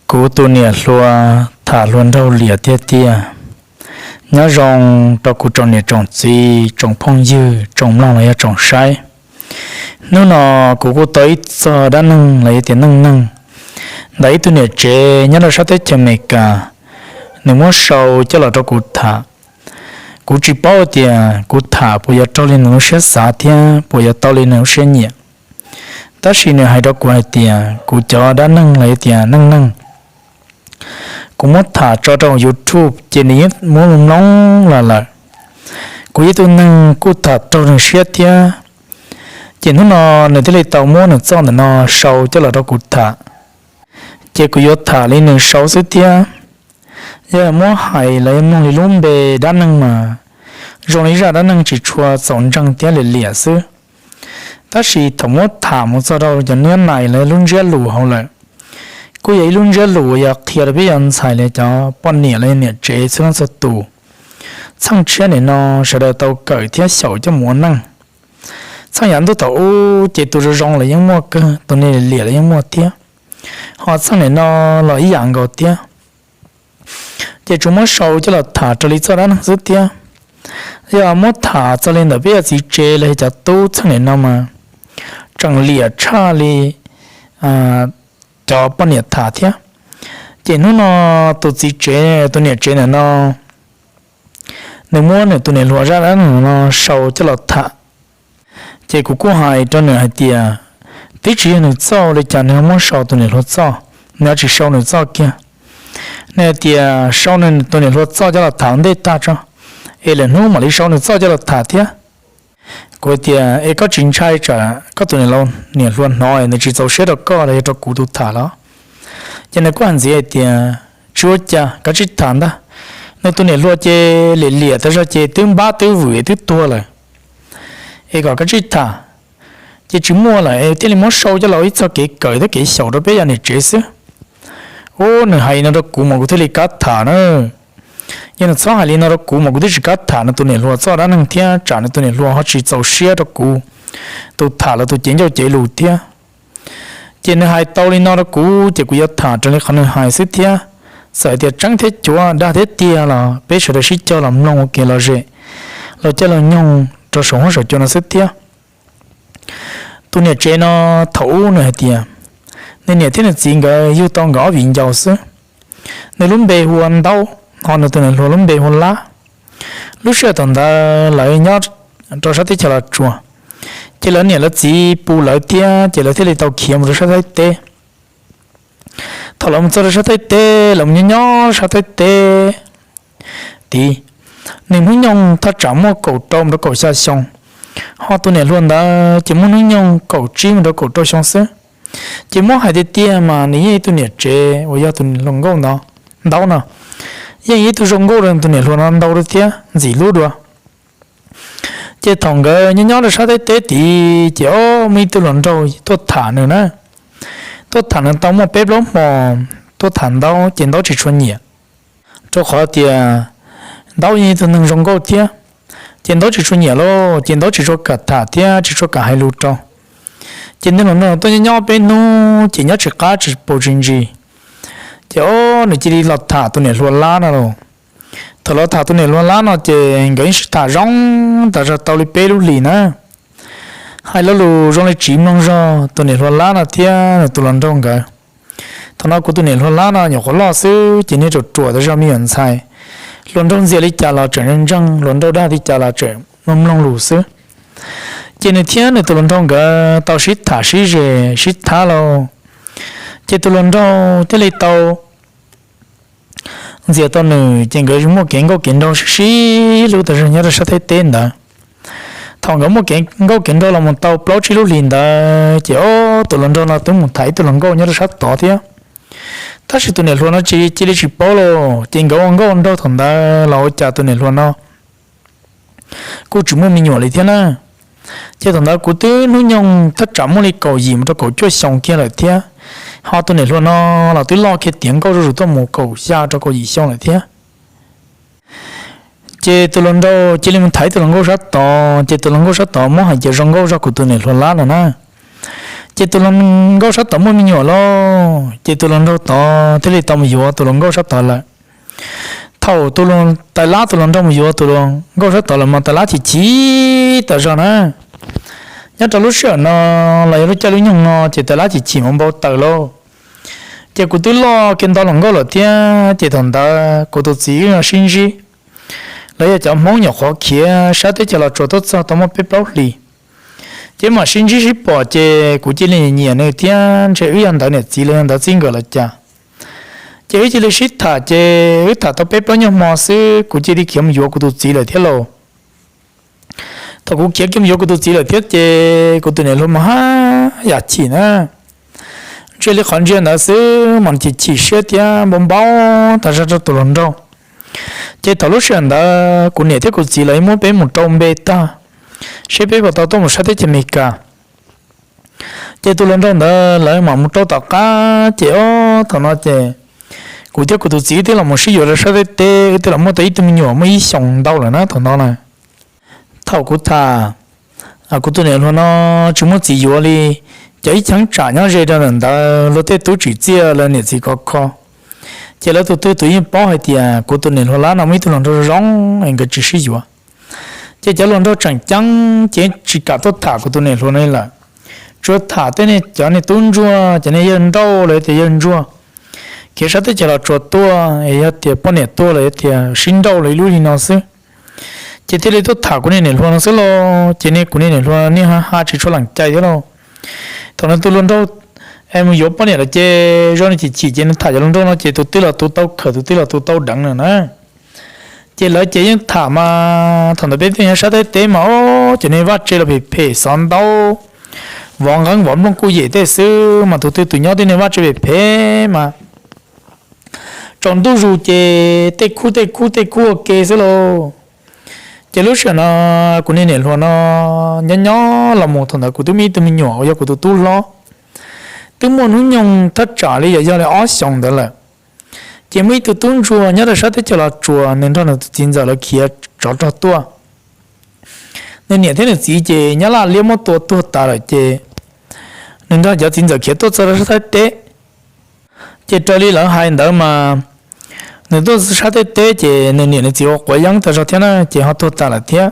Kuv tus niam hluas tham hluas nraug liam tiag tiag. Nyob zoo rau kuv tsoom niam tsoom txiv, tsoom phooj ywg, tsoom mloog los yog tsoom saib. Hnub no kuv kuj tau ib txog dab neeg los yog tias neej neeg ntawm ib tug niam tsev nyob rau sab teb chaws Amelikas, nws muab sau coj los rau kuv tham. Kuv tsis paub tias kuv tham puas yuav raug li nws lub siab xav thiab puas yuav tau li nws lub siab nyiam. Tab sis nws hais rau kuv hais tias kuv cov dab neeg los yog tias neej neeg kuv muab tham tso rau YouTube ces nws yeej muab mloog mloog los lawm. Kuv yog ib tug neeg kuj tham raug nws siab thiab. Ces hnub no nws thiaj li tau muab nws txoj ntawm no sau coj los rau kuv tham. Ces kuv yuav tham li nws sau xwb thiab. Yog muab hais los yog mloog li lub npe dab neeg mas zoo li zaj dab neeg tsis tshua txaus ntseeg thiab liam liam xwb. Tab sis thaum muab tham mus txog rau cov niab nais los yog lub ntsiab lus hauv lawm, kuj yog ib lub ntsiab lus uas yog qhia rau peb cov ntxhais los cov poj niam los yog niam tsev txhua leej txhua tus. Txheej tshiab nim no sawv daws tau kawm thiab xyaum coj mus ua neej. Txheej yav ntuj thaum ub ces tus zoo zoo los yeej muaj kawg, tus niag liam los yeej muaj thiab. Ho txheej nim no los ib yam nkaus thiab. Ces tsuas muab sau coj los tham raws li txoj dab neeg xwb thiab. Yog muab tham txog li ntawm peb yog txiv tsev los yog cov tub txheej nim no mas tseem liam tshaj li cov poj niam tham thiab. Ces hnub no tus txiv tsev, tus niam tsev ntawm no, nws muab nws tus niam hluas zaj dab neeg no sau coj los tham. Ces kuv kuj hais rau nws hais tias, twb tsis yog nws txoj li cas nws ho muab sau tus niam hluas txoj, nws ho tsis sau nws txoj kiag. Nws hais tias sau nws tus niam hluas txoj coj los tham ntej tag tso, es lwm hnub mam li sau nws txoj coj los tham thiab. Kuv hais tias es koj tsis ntshai tsam koj tus niam hluas hnov nws tsis txaus siab rau koj los yog rau kuv tus tham los? Ces nws kuj hais ntxiv hais tias, tsis ua cas, kav tsij tham ntag. Nws tus niam hluas ces liam liam tas zog ces twb npab twb vwm twb tuag lawm, es kom kav tsij tham. Ces tsis muaj lawm es thiaj li muab sau coj los ib txog kev kawm thiab kev xyaum rau peb yog niam tsev xwb. Ub, nws hais li no rau kuv mas kuv thiaj li kav tham na. Yog nws txhob hais li no rau kuv mas kuv twb tsis kav tham nws tus niam hluas txoj dab neeg thiab tsam nws tus niam hluas ho tsis txaus siab rau kuv tus tham los tus cev ncauj cev lus thiab. Ces nws hais tau li no rau kuv ces kuv yuav tham raws li qhov nws hais xwb thiab. Txawm hais tias tseeb thiab cuav, dag thiab tiag los peb sawv daws sib cog los mloog ua kev lom zem, los coj los nyoog rau saum huab saum cua no xwb thiab. Tus niam tsev no thaum ub nws hais tias nws niam thiab nws txiv nkawd yug tau nkawd ob viv ncaus xwb. Nws lub npe hu ua Ntaub, ho nws tus niam hluas lub npe hu ua Lab. Lub sij hawm thaum ntawd lawv nyob rau sab teb chaws Los Tsuas, ces lawv niam lawv txiv pub lawv thiab ces lawv thiaj li tau khiav mus rau sab Thaib teb. Thaum lawv mus txog rau sab Thaib teb, lawv mus nyob nyob sab Thaib teb tid, nws hnub nyoog thaj tsam muaj kaum rau mus rau kaum xya xyoo, ho tus niam hluas ntawd ces muaj hnub nyoog kaum tsib mus rau kaum rau xyoo xwb. Ces muab hais tiag tiag mas nws yeej ib tug niam tsev uas yog tus hluas nkauj ntawd, Ntaub no, yeej ib tug zoo nkauj rau tus niam hluas no ntau thiab ntxim hlub dua. Ces thaum nkawd nyob nyob rau sab Thaib teb tid ces o, muaj ib tug hluas nraug tuaj tham nws na. Tuaj tham nws tau muaj peb plaub hmo, tuaj tham Ntaub ces Ntaub tsis tshua nyiam, rau qhov tias Ntaub yeej ib tug neeg zoo nkauj thiab. Ces Ntaub tsis tshua nyiam lauj, ces Ntaub tsis tshua kam tham thiab tsis tshua kam hais lus rau. Ces nws los no tuaj nyob nyob peb hnub ces nyob tsis qab tsis paus tsis ntsis, ces o, nws cia li los tham tus niam hluas Lab no lauj. Thaum los tham tus niam hluas Lab no ces nkawd yeej sib tham zoo tas zog tau li peb lub hlis na. Hais lo lus zoo li tsiv mloog zog tus niam hluas Lab no thiab nws tus hluas nraug nkawd. Thaum no kuv tus niam hluas Lab no nyuam qhuav loj xwb ces niag ruam ruam tas zog me nyuam ntxhais. Hluas nraug ntxias li cas los tseem ntseeg, hluas nraug dag li cas los tseem mloog mloog lus xwb. Ces nws thiab nws tus hluas nraug nkawd tau sib tham sib ze sib thab lauj. Ces tus hluas nraug thiaj li tau ntxias tau nws, ces nkawd muaj kev nkauj kev nraug sib sib hlub tas zog nyob rau sab Thaib teb ntawd. Thaum nkawd muaj kev nkauj kev nraug los mus tau plaub tsib lub hlis ntawd ces o, tus hluas nraug no twb mus tham ib tug hluas nkauj nyob rau sab tod thiab. Tab sis tus niam hluas no tsis, cia li tsis paub lauj, ces nkawd ua nkauj nraug thaum ntawd los ua cas tus niam hluas no kuj tsis muaj me nyuam li thiab na. Ces thaum ntawd kuv twb hnub nyoog thaj tsam muaj li kaum yim mus rau kaum cuaj xyoo kiag lawm thiab, ho tus niam hluas no los twb loj kiag tiav nkauj zuj zus tuaj mus kaum xya rau kaum yim xyoo lawm thiab. Ces tus hluas nraug cia li mus tham ib tus hluas nkauj sab tod, ces tus hluas nkauj sab tod muab hais tias zoo nkauj zog kuv tus niam hluas Lab no na. Ces tus hluas nkauj sab tod muaj me nyuam lauj, ces tus hluas nraug tod thiaj li tau mus yuav tus hluas nkauj sab tod lawm. Thaum tus hluas, Tais Lab tus hluas nraug mus yuav tus hluas nkauj sab tod lawm mas Tais Lab chim chim tas zog na. Nyob rau lub sij hawm no los yog lub caij lub nyoog no ces Tais Lab chim chim mus npau taws lauj. Ces kuv twb loj kiag ntau hluas nkauj lawm thiab, ces thaum ntawd kuv tus txiv wb sib ntsib. Lawv yog cov Hmoob nyuam qhuav khiav sab teb chaws Los Tsuas tuaj txog tau muaj peb plaub hlis, ces mam sib ntsib sib pom, ces kuv cia li nyiam nyiam nws thiab ntshe wb yog ntawv niam txiv los yog ntawv txij nkawm los cas. Ces wb cia li sib tham, ces wb tham tau peb plaub nyuag hmo xwb kuv cia li khiav mus yuav kuv tus txiv lawm thiab lauj. Thaum kuv khiav kiag mus yuav kuv tus txiv lawm thiab ces kuv tus niam hluas mas haj yam chim na. Ntshe li qhov ntsia ntawd xwb mas chim chim siab thiab npau npau tas zog rau tus hluas nraug. Ces thaum lub sij hawm ntawd kuv niam thiab kuv txiv lawv muab peb mus rau npe tag, seb peb puas tau tuaj mus sab teb chaws Amelikas. Ces tus hluas nraug ntawd lawv mam mus rau tom qab, ces ob thaum no ces kuv thiab kuv tus txiv wb twb los mus sib yuav rau sab Thaib teb, wb twb los muaj tau ib tug me nyuam muaj ib xyoos ntau lawm na thaum no na. Thaum kuv tham, kuv tus niam hluas no tsis muaj txiv yuav li, cov ib cheeb tsam nyob ze rau ntawm ntawd luag tej tub tsim txiaj lawv niam txiv khov kho, ces lawv tus twg tus yeej paub hais tias kuv tus niam hluas Lab no muaj ib tug hluas nraug zoo es nkawd tsis sib yuav. Ces cov hluas nraug tseem ceeb ces tsis kam tuaj tham kuv tus niam hluas no li lawm. Tsuas tham tej niag cov niag tub ntsuag, cov niag yawg nrauj los yog tias yawg ntsuag khiav sab teb chaws Los Tsuas tuaj, es yog tias poj niam tuag los yog tias sib nrauj los ib lub li no xwb. Ces thiaj li tuaj tham kuv niag niam hluas no xwb lauj. Ces niag kuv niag niam hluas niaj ha ha tsis tshua lees cai thiab lauj. Thaum nws tus hluas nraug mus yuav poj niam lawm ces zoo li chim chim ces nws tham cov hluas nraug no ces tus twg los tus tau khawm tus twg los tus tau deev lawm na. Ces lawv ces yeej tham mas thaum ntawd peb tuaj nyob sab Thaib teb mas ob cov niag vaj tse los phem phem xov ntaub, vov nqeeb vov nplooj kuj yem tej xwb mas tus twg tus nyob tej niag vaj tse phem phem mas tsaus ntuj zus ces tej khub tej khub tej khub ua ke xwb lauj. Ces lub sij hawm no kuv niag niam hluas no nyob nyob los mus thaum ntawd kuv twb muaj ib tug me nyuam uas yog kuv tus tub hlob, twb muaj hnub nyoog thaj tsam li yog yog li ob xyoos ntawd lawm. Ces muaj ib tug tub ntsuag nyob rau sab teb chaws Los Tsuas, nws nrog nws tus txiv ntxawm lawv khiav tsov rog tuaj. Nws niam thiab nws txiv ces Nyab Laj liab muab tua tuag tas lawm ces nws nrog cov txiv ntxawm khiav tuaj txog rau sab Thaib teb. Ces raws li lawv hais ntawd mas nws tuaj sab Thaib teb ces nws niam nws txiv ua quav yeeb tas zog thiab na ces ho tuag tas lawm thiab.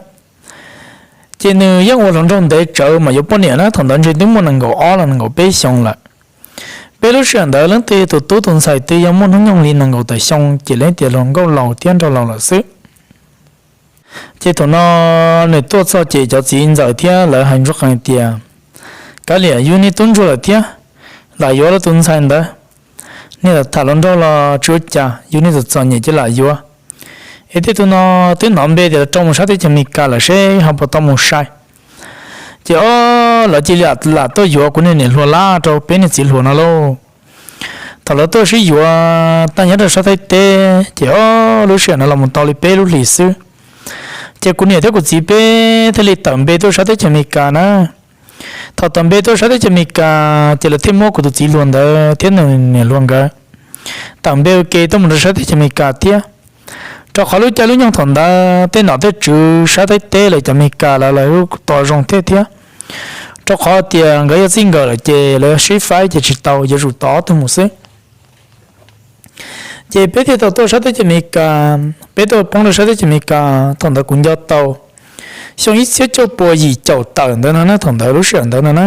Ces nws yeej ua hluas nraug ntev tsawv mas yuav poj niam na, thaum ntawd ntshe twb muaj nees nkaum ob los nees nkaum peb xyoos lawm. Peb lub sij hawm ntawd leej twg yog tus tub tus ntxhais twg yog muaj hnub nyoog li nees nkaum tawm xyoo ces lawv tias hluas nkauj laus thiab nraug laus lawm xwb. Ces thaum no nws tuaj txog ces cov txiv ntxawm thiab lawv hais ntsuj qees tias, kav liam, yus niag tub ntsuag lawm thiab, lam yuav lawv tus ntxhais ntawd. Niag tham hluas nraug los tsis ua cas, yus niag txom txom nyem ces lam yuav. Es tej tug no twb hnov npe tias lawv rau mus sab teb chaws Amelikas lawm seb ho puas tau mus sai. Ces ob lawv cia li lam tuaj yuav kuv niag niam hluas Lab rau peb niag txiv hluas no lauj. Thaum lawv tuaj sib yuav tag nyob rau sab Thaib teb ces ob lub sij hawm no los mus tau li peb lub hlis xwb, ces kuv niam thiab kuv txiv peb thiaj li tawm npe tuaj sab teb chaws Amelikas na. Thaum tawm npe tuaj sab teb chaws Amelikas ces lawv thiaj muab kuv tus txiv hluas ntawd thiab nws niam hluas nkawd tawm npe ua ke tuaj mus rau sab teb chaws Amelikas thiab. Rau qhov lub caij lub nyoog thaum ntawd tej nom tej tswv sab Thaib teb lawv cov Amelikas lawv lawv tos zoo thiab thiab, rau qhov tias nkawd yog txij nkawm lawm ces lawv sib faib ces tsis tau, yuav tsum tos ob tug mus xwb. Ces peb thiaj tau tuaj sab teb chaws Amelikas, peb tuaj poob rau sab teb chaws Amelikas thaum ntawd kuv nco tau xyoo ib txhiab cuaj pua yim caum tawm ntawd no na, thaum ntawd lub sij hawm ntawd no na.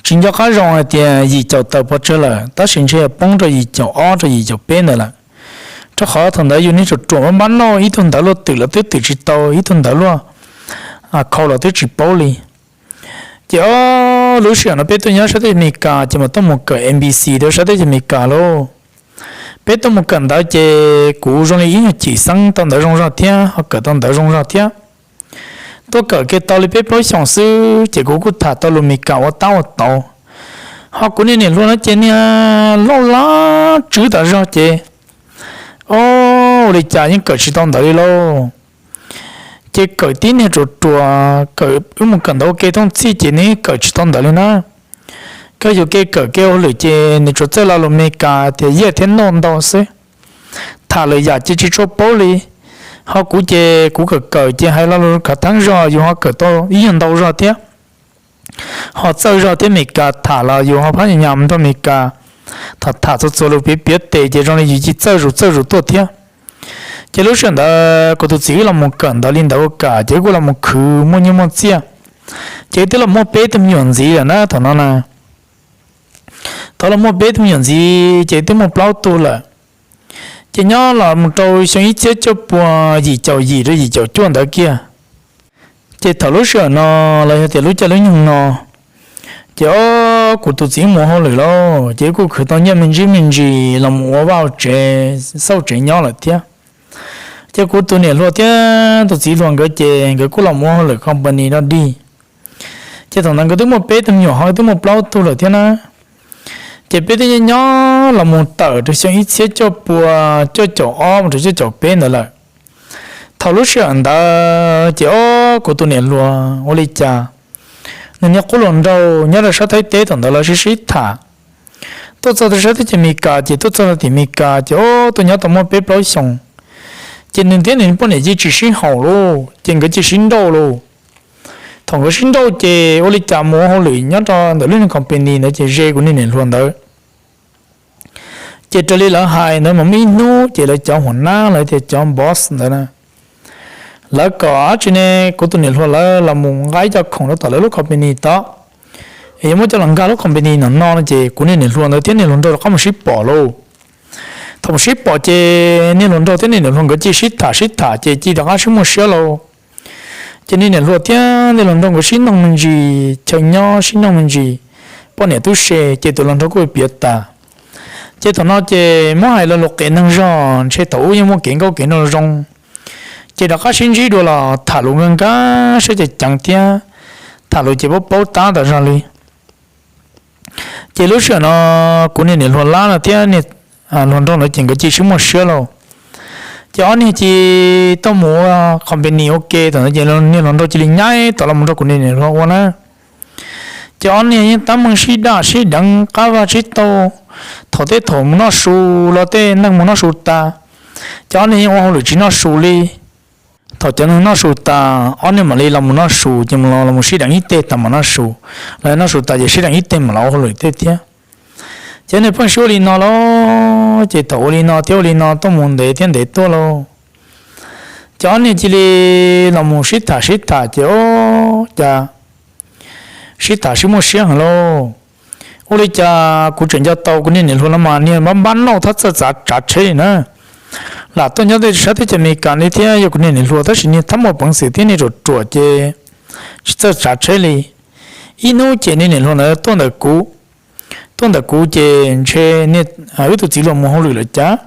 Tsis nco qab zoo hais tias yim caum tawm pov tseg lawm tab sis ntshe poob rau yim caum ob rau yim caum peb ntawd lawm, rau qhov thaum ntawd yus niag ruam ruam npab npab noj, ib tug ntawv luaj twm los twb twm tsis tau, ib tug ntawv luaj khau los twb tsis paub li. Ces ob lub sij hawm no peb tuaj nyob sab teb chaws Amelikas ces mam tuaj mus kawm M B C rau sab teb chaws Amelikas lauj. Peb tuaj mus kawm ntawv ces kuv zoo li ib nyuag chim xeeb tau ntawv zoo zog thiab ho kawm tau ntawv zoo zog thiab. Tuaj kawm kiag tau li peb plaub xyoos xwb ces kuv kuj tham tau lus Amelikas ua tab ua tau. Ho kuv niag niam hluas no ces niag loj lab tswv tas zog ces, o, ua li cas yeej kawm tsis tau ntawv li lauj. Ces kawm tib niag ruam ruam, kawm wb mus kawm ntawv ua ke thooj txhij ces nws kawm tsis tau ntawv li na. Kawg yus ke kawm ke hauj lwm ces nws tsuas txawj lo lus Amelikas tias yes thiab no ntau xwb. Tham lwm yam ces tsis tshua paub li. Ho kuv ces kuv kawm kawm ces hais lo lus khav theeb zog, yus ho kawm tau ib nyuag ntau zog thiab. ho txawj zog thiab, Amelikas tham los yus ho phab nyas nrog Amelikas. Thaum tham txhua txhua lus piav piav tes ces zoo li yus cia li txawj zus txawj zus tuaj thiab. Ces lub sij hawm ntawd kuv tus txiv wb los mus kawm ntawv li ntawd ua kam ces wb kuj los mus khwv muaj nyiaj muaj txiaj. Ces twb los muaj peb tug me nyuam ntxiv lawm na thaum no na. Thaum los muaj peb tug me nyuam ntxiv ces twb muaj plaub tug lawm. Ces nyob los mus rau xyoo ib txhiab cuaj pua yim caum yim rau yim caum cuaj ntawd kiag, ces thaum lub sij hawm no los yog tias lub caij lub nyoog no, ces ob kuv tus txiv mus ua hauj lwm lawm ces kuj khwv tau nyiaj me ntsis me ntsis los mus ua vaj tsev xauj tsev nyob lawm thiab. Ces kuv tus niam hluas thiab tus txiv hluas nkawd ces nkawd kuj los mus ua hauj lwm company dog dig. Ces thaum ntawd nkawd twb muaj peb tug me nyuam ho twb muaj plaub tug lawm thiab na. Ces peb twb nyob nyob los mus tawm rau xyoo ib txhiab cuaj pua cuaj caum ob mus rau cuaj caum peb ntawd lawm. Thaum lub sij hawm ntawd ces ob kuv tus niam hluas ua li cas, nws niag qub hluas nraug nyob rau sab Thaib teb thaum ntawd lawv sib sib tham, tuaj txog rau sab teb chaws Amelikas ces tuaj txog rau tim Amelikas ces ob tuaj nyob tau muaj peb plaub xyoos. Ces nws thiab nws poj niam cia li tsis sib haum lauj ces nkawd cia li sib nrauj lauj. Thaum nkawd sib nrauj ces ua li cas mus ua hauj lwm nyob rau ntawm lub niag company ntawd ces ze kuv niag niam hluas ntawd. Ces raws li lawv hais ntawd mas muaj ib hnub ces lawv cov huam nab los tias cov boss ntawd na, lawv kom dab tsi ne, kuv tus niam hluas lawv los mus nqa ib co khoom rau tom lawv lub company tod, es yuav muab coj los nkag lub company no no no ces kuv niag niam hluas ntawd thiab niag hluas nraug rov qab mus sib pom lauj. Thaum mus sib pom ces niag hluas nraug thiab niag niam hluas nkawd cia li sib tham sib tham ces cia li rov qab sib muaj siab lauj. Ces niag niam hluas thiab niag hluas nraug nkawd sib noog me ntsis chaw nyob sib noog me ntsis, poj niam tub se ces tus hluas nraug kuj piav tas. Ces thaum no ces muab hais lo lus qias neeg zog ntshe thaum ub yeej muaj kev nkauj kev nraug zoo, ces rov qab sib ntsib dua los tham lus nkag nkag sab ceev ceev thiab, tham lus ces paub paub tab tom zog li. Ces lub sij hawm no kuv niag niam hluas lab no thiab niag hluas nraug ntawd ces nkawd cia li sib muaj siab lauj. Ces ob niag cia li tuaj mus ua company ua ke thaum ntawd ces niag hluas nraug cia li nyaib tom los mus nrog kuv niag niam hluas ua na. Ces ob niag yeej tab meeg sib daj sib deev qab vaj tsib taug, thaum tej thaum mus noj su los tej neeg mus noj su tas, ces ob niag yeej ua hauj lwm tsis noj su li. Thaum cov neeg noj su tas ob niag mam li los mus noj su ces mus los los mus sib deev ib teg tas mam noj su, los noj su tas ces sib deev ib teg mam los ua hauj lwm tej thiab. Ces ob niag pheej sib ua li no lauj, ces thaum ua li no thiab ua li no tuaj mus ntev thiab ntev tuaj lauj, ces ob niag cia li los mus sib tham sib tham ces ua cas sib tham sib muaj siab heev lauj. Ua li cas kuv tseem nco tau kuv niag niam hluas no mas niag npab npab nauj thiab txawj tsav tsav tsheb li na. Lam tuaj nyob tej sab teb chaws Amelikas li thiab yog kuv niag niam hluas tab sis niag thab muaj peev xwm thiab niag ruam ruam ces tsis txawj tsav tsheb li. Ib hnub ces niag niam hluas ntawd tuaj ntawm kuv, tuaj ntawm kuv ces ntshe wb tus txiv hluas mus hauj lwm lawm cas.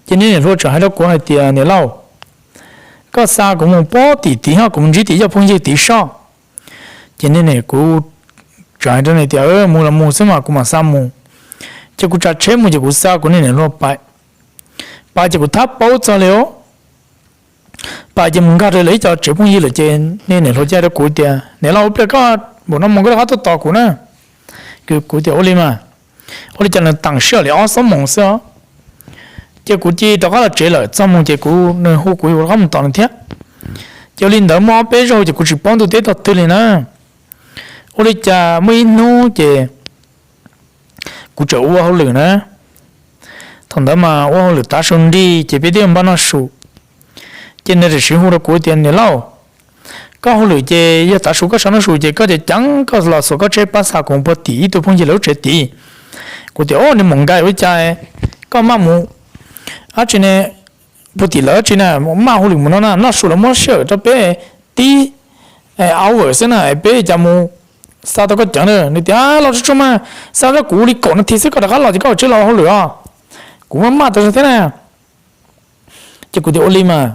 Ces niag niam hluas tseem hais rau kuv hais tias, Niam lauj, koj xa kuv mus pem tim tid ho kuv mus ntsib tim yog phooj ywg tid soj. Ces niag niam kuv tseem hais rau nws tias, Mus los mus xwb mas kuv mam xa mus. Ces kuv tsav tsheb mus ces kuv xa kuv niag niam hluas pais. Pais ces kuv thab paub txog li os. Pais ces mus nkag rau lawv ib co tsev phooj ywg lawm ces niag niam hluas cia rau kuv tias, Niam lauj, ua pliag koj npaum no mus koj rov qab tuaj tos kuv na. Kuv tias, Ua li mas. Ua li cas nws teem sij hawm li ob xuab moos xwb os. Ces kuv cia li rov qab los tsev lawm, txog mus ces kuv, nws hu kuv rov qab mus tos nws thiab. Ces ua li ntawd muaj ob peb zaug ces kuv tsis paub ntuj teb tog twg li na. Ua li cas muaj ib hnub ces kuv tseem ua hauj lwm na. Thaum ntawd mas ua hauj lwm tav su nrig ces peb twb yuav npaj noj su. Ces nws tam sim hu rau kuv tias, Niam lauj, koj hauj lwm ces yog tav su koj sawv noj su ces koj ceev ceev koj los xuas koj tsheb pab xa kuv puag tim ib tug phooj ywg lawv lub tsev tid. Kuv tias, Au, nws mus nkaim ua cas koj maj mus dab tsi ne, puag tim lawv dab tsi na, maj hauj lwm mus no na, noj su los muab sij hawm rau peb tib hour xwb na, peb cas mus xa tau koj ceev na. Nws tias, Los tsuag tsuag mas, xa rau kuv li kaum nas this xwb koj rov qab los ces koj tseem los hauj lwm os. Kuv maj maj tas zog thiab na. Ces kuv tias, Ua li mas.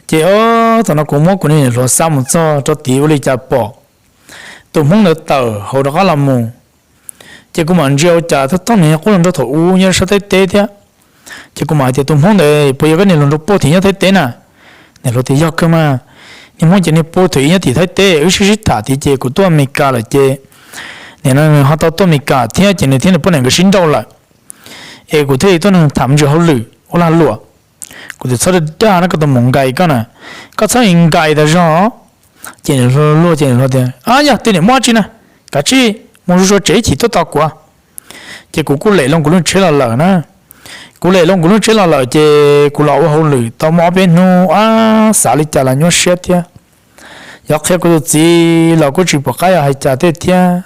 Ces thaum no kuv muab kuv niag niam hluas xa mus txog rau tid ua li cas pom tus hmoob ntawd tawm hauv rov qab los mus. Ces kuv mam ntsia ua cas thooj nws qub hluas nraug thaum ub nyob sab Thaib teb thiab. Ces kuv mam hais tias, Tus hmoob ntawd puas yog koj niag hluas nraug puag tim nyob Thaib teb na? Niam hluas tias, Yog kawg mas, niag hmoob ces niag puag tim nyob tim Thaib teb, wb sib sib tham tid ces kuv tuaj Amelikas lawm ces nim no nws ho tau tuaj Amelikas thiab ces nws thiab nws poj niam nkawd sib nrauj lawm, es kuv thiaj li tuaj nrog nws tham me ntsis hauj lwm ua lag luam. Kuv tias, Txhob dag dag na, koj tus mus nkaim koj na, koj txhob nkais tas zog. Ces niam hluas luag ces niam hluas tias, Ab, yog twg niam muab dab tsi na? Kav tsij mus zuj zus tsev ib chim tuaj tos kuv. Ces kuv kuj lem loo kuv lub tsheb los lawm na. Kuv lem loo kuv lub tsheb los lawm ces kuv los ua hauj lwm tau muaj ob peb hnub, ab, xav li cas los nyuaj siab thiab. Yuav qhia kuv tus txiv los kuj tsis pom qab yuav hais cas tej thiab.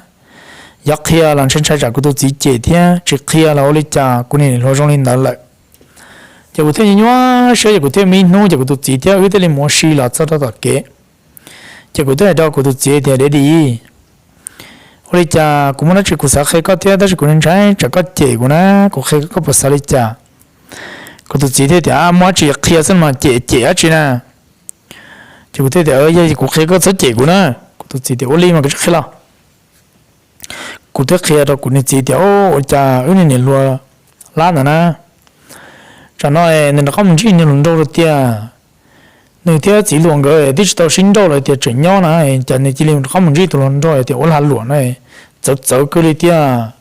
Yuav qhia los ntshai ntshai tsam kuv tus txiv cem thiab, tsis qhia los ua li cas, kuv niam hluas zoo li ntawd lawm. Ces kuv thiaj nyuaj siab, ces kuv thiaj me ib hnub ces kuv tus txiv thiab wb thiaj li mus ua si los txog rau tom kev. Ces kuv thiaj hais rau kuv tus txiv tias, Dab tsi, ua li cas kuv muaj dab tsi kuv xav qhia koj thiab, tab sis kuv ntshai tsam koj cem kuv na, kuv qhia koj puas xav li cas? Kuv tus txiv thiaj tias, Muaj dab tsi qhia xwb mas, cem cem dab tsi na? Ces kuv thiaj tias, Yog kuv qhia koj txhob cem kuv na. Kuv tus txiv tias, Ua li mas koj tsis qhia los. Kuv thiaj qhia rau kuv niag txiv tias, Ua cas wb niag niam hluas lab ntawd na, tsam no nws rov qab mus ntsib niag hluas nraug lawm tiag. Nws thiab txiv hluas nkawd twb tsis tau sib nrauj los tias tseem nyob na, cas nws cia li rov qab mus ntsib tus hluas nraug tias ua lag luam na, txawv txawv kawg li tiag.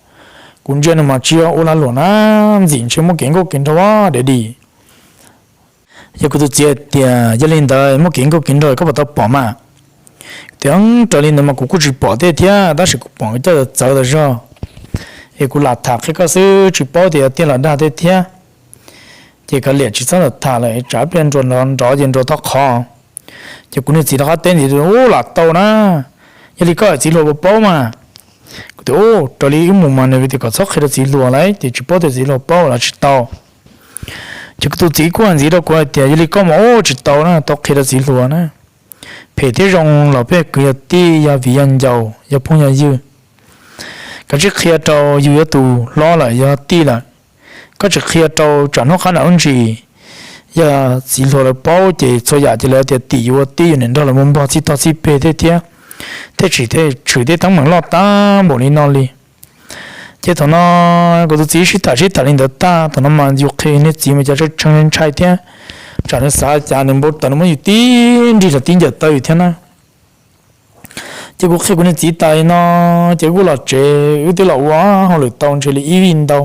Kuv ntsia nws mas tsis yog ua lag luam na, ntxim ntshe muaj kev nkauj kev nraug dab tsi. Yog kuv tus txiv tias, Yog li ntawd muaj kev nkauj kev nraug koj puas tau pom mas? Tias, Raws li ntawd mas kuv kuj tsis pom tej thiab, tab sis kuv pom nkawd coj txawv tas zog. Es kuv lam tham qhia koj xwb, tsis paub tias yog tiag los dag tej thiab. Ces kav liam tsis txhob tham lawm, tsam ib pliag nruas nrov nrov ces nruas tau qhov. Ces kuv niag txiv rov qab teb ntxiv, Ua lam tau na, yog li koj txiv hluas puas paub mas? Kuv tias, Raws li wb mus mas nws tias kom txhob qhia rau txiv hluas lawm, ces tsis paub tias txiv hluas paub los tsis tau. Ces kuv tus txiv kuj hais ntxiv rau kuv hais tias, Yog li koj mas ua tsis tau na, tau qhia rau txiv hluas na. Phem thiab zoo los peb kwv yog tij, yog viv yog ncaus, yog phooj yog ywg. Kav tsij qhia rau yus yuav tus hlob lawm yog tij lawm. Koj tsis qhia rau tsam hnub qab nram ub ntsis yog txiv hluas lawv paub ces txhua yam ces lawv tias tim yus ua tij, yus niam nrog lawv mus npog txij tog txij peg tej thiab, thiaj tsis tshwm tej teeb meem loj tag npaum li no li. Ces thaum no kuv tus txiv sib tham sib tham li ntawd tag, thaum no mas yus qhia niag txiv mas cas tshee ntshai thiab, tsam nws xav cas nws npau taws nws muab yus tib nrig los tib ncaws taw yus thiab na. Ces kuv qhia kuv niag txiv tas li no, ces kuj los tsev, wb twb los ua hauj lwm tau ntshe li ib vij ntau.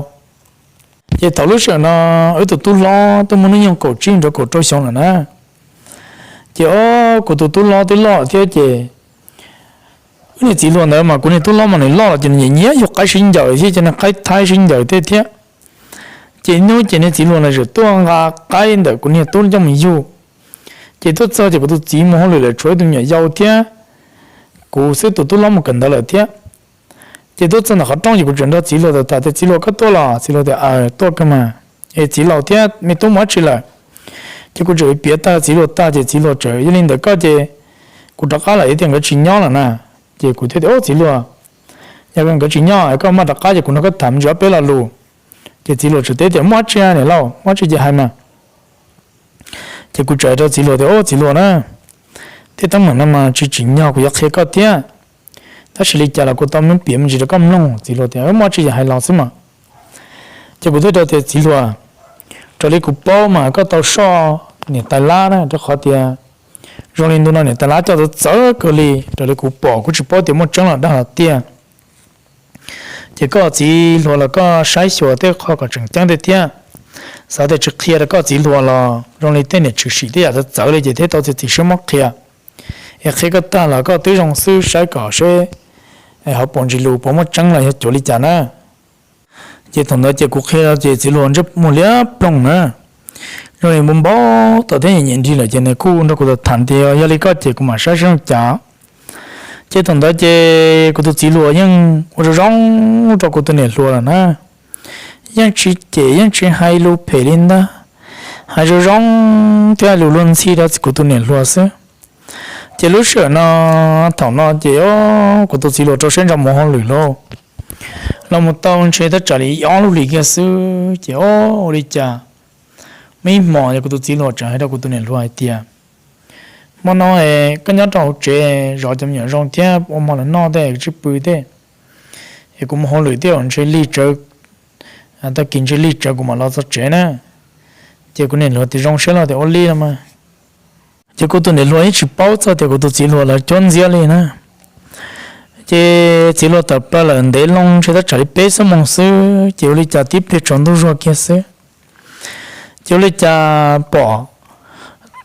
Ces thaum lub sij hawm no wb tus tub hlob twb muaj hnub nyoog kaum tsib rau kaum rau xyoo lawm na. Ces o, kuv tus tub hlob twb loj thiab ces wb niag txiv hluas ntawd mas kuv niag tub hlob mas nws loj los ces nws nyiam nyiam yug qaib sib ncaws thiab, ces nws qaib thaib sib ncaws tej thiab. Ces hnub ces niag txiv hluas ntawd txawm tuaj nqa qaib ntawm kuv niag tub coj mus yug. Ces tuaj txog ces kuv tus txiv mus hauj lwm lawm tshuav ib tug me nyuam yau thiab kuv xwb, tus tub hlob mus kawm ntawv lawm thiab. Ces tuaj txog ntawm qhov rooj ces kuv tseem nrog txiv hluas tham tias, Txiv hluas, koj tuaj los? Txiv hluas tias, Aws, tuaj kawg mas. Es txiv laus thiab me tub mus dab tsi lawm? Ces kuv tseem piav tag txiv hluas tag ces txiv hluas tseem, Yog li ntawd koj ces kuv rov qab lawm, tias nkawd tsis nyob lawm na. Ces kuv thiaj tias, Ub, txiv hluas, yog nkawd tsis nyob koj maj rov qab ces kuv nrog koj tham me ntsis ob peb lo lus. Ces txiv hluas tseem teb tias, Muaj dab tsi niam laus, muaj dab tsi ces hais mas. Ces kuv tseem hais rau txiv hluas tias, Ub, txiv hluas na, tej teeb meem no mas tsis tsim nyog kuv yuav qhia koj thiab, tab sis li cas los kuv tau muab piav me ntsis rau koj mloog. Txiv hluas tias, Muaj dab tsi ces hais los xwb mas. Ces kuv thiaj rau tias, Txiv hluas, raws li kuv paub mas koj tau soj niam tais lab na, rau qhov tias zoo li ntu no niam tais lab coj txawv txawv kawg li, raws li kuv pom, kuv tsis paub tias muaj tseeb los dag los tiag. Ces koj txiv hluas los koj saib xyuas tej qho kom tseem ceeb tej thiab. Xav tias tsis qhia rau koj txiv hluas los zoo li tej niam tshwm sim tej yam txawv txawv li ces thiaj tau txiav txim siab muab qhia. Es qhia koj tag los koj twb zoo xwb, saib kom seb hauv paus ntsis lus puas muaj tseeb los yog cuav li cas na. Ces thaum ntawd ces kuv qhia ces txiv hluas ntsej muag liab ploog na, zoo li npau npau taws thiab nyiam nyiam nrig lawm ces nws kuj nrog kuv tham tias, Yog li koj ces kuv mam saib seb zoo cas. Ces thaum ntawd ces kuv tus txiv hluas yeej ua zoo zoo rau kuv tus niam hluas lawm na, yeej tsis cem yeej tsis hais lus phem li ntag, hais zoo zoo thiab hais lus luag ntxhi rau kuv tus niam hluas xwb. Ces lub sij hawm no, thaum no ces kuv tus txiv hluas rau siab ntso mus hauj lwm lauj, los mus tau ntshe thaj tsam li ob lub hlis kiag xwb ces o, ua li cas muaj ib hmos yog kuv tus txiv hluas tseem hais rau kuv tus niam hluas hais tias, Hmo no koj nyob rau hauv tsev zov cov me nyuam zoo thiab ua hmo los noj tej tsib pw tej, es kuv mus hauj lwm tej, ntshe lig tsawv, tag kis ntshe lig tsawv kuv mam los txog tsev na. Ces kuv niam hluas tias, Zoo siab los tias ua li no mas. Ces kuv tus niam hluas yeej tsis paub txog tias kuv tus txiv hluas lawv cuab ntxiab li na. Ces txiv hluas tawm plaws lawm ntev loo ntshe thaj tsam li peb xuab moos xwb ces ua li cas tib pliag tsaus ntuj zuag kiag xwb, ces ua li cas pom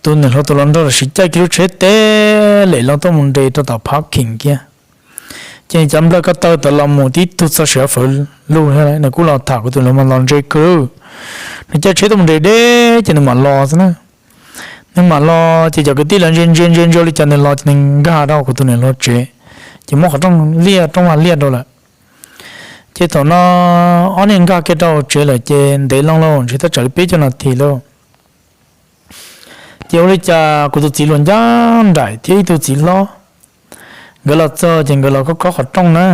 Tus niam hluas tus hluas nraug los sis caij kiag lub tsheb teb lem los tuaj mus nres rau tom parking kiag. Ces nws cav nplawg ko taw tawm los mus tib tug txog siav fawv lug, nws kuj los tham kuv tus niam hluas mas los ntse kawg. Nws caij tsheb tuaj mus nres deb ces nws mam los xwb na. Nws mam los ces cov kwv tij lawv ntsia ntsia ntsia ntsia li cas nws los ces nws nkag rau kuv tus niam hluas tsev, ces muab qhov rooj liaj rooj vag liaj rau lawm. Ces thaum no ob niag nkag kiag rau tsev lawm ces ntev loo lauj, ntshe tab tsam li peb caug nas this lauj. Ces ua li cas kuv tus txiv hluas ncaj nraim thiab ib tug txiv hlob, nkawd los txog ces nkawd los khob khob qhov rooj na.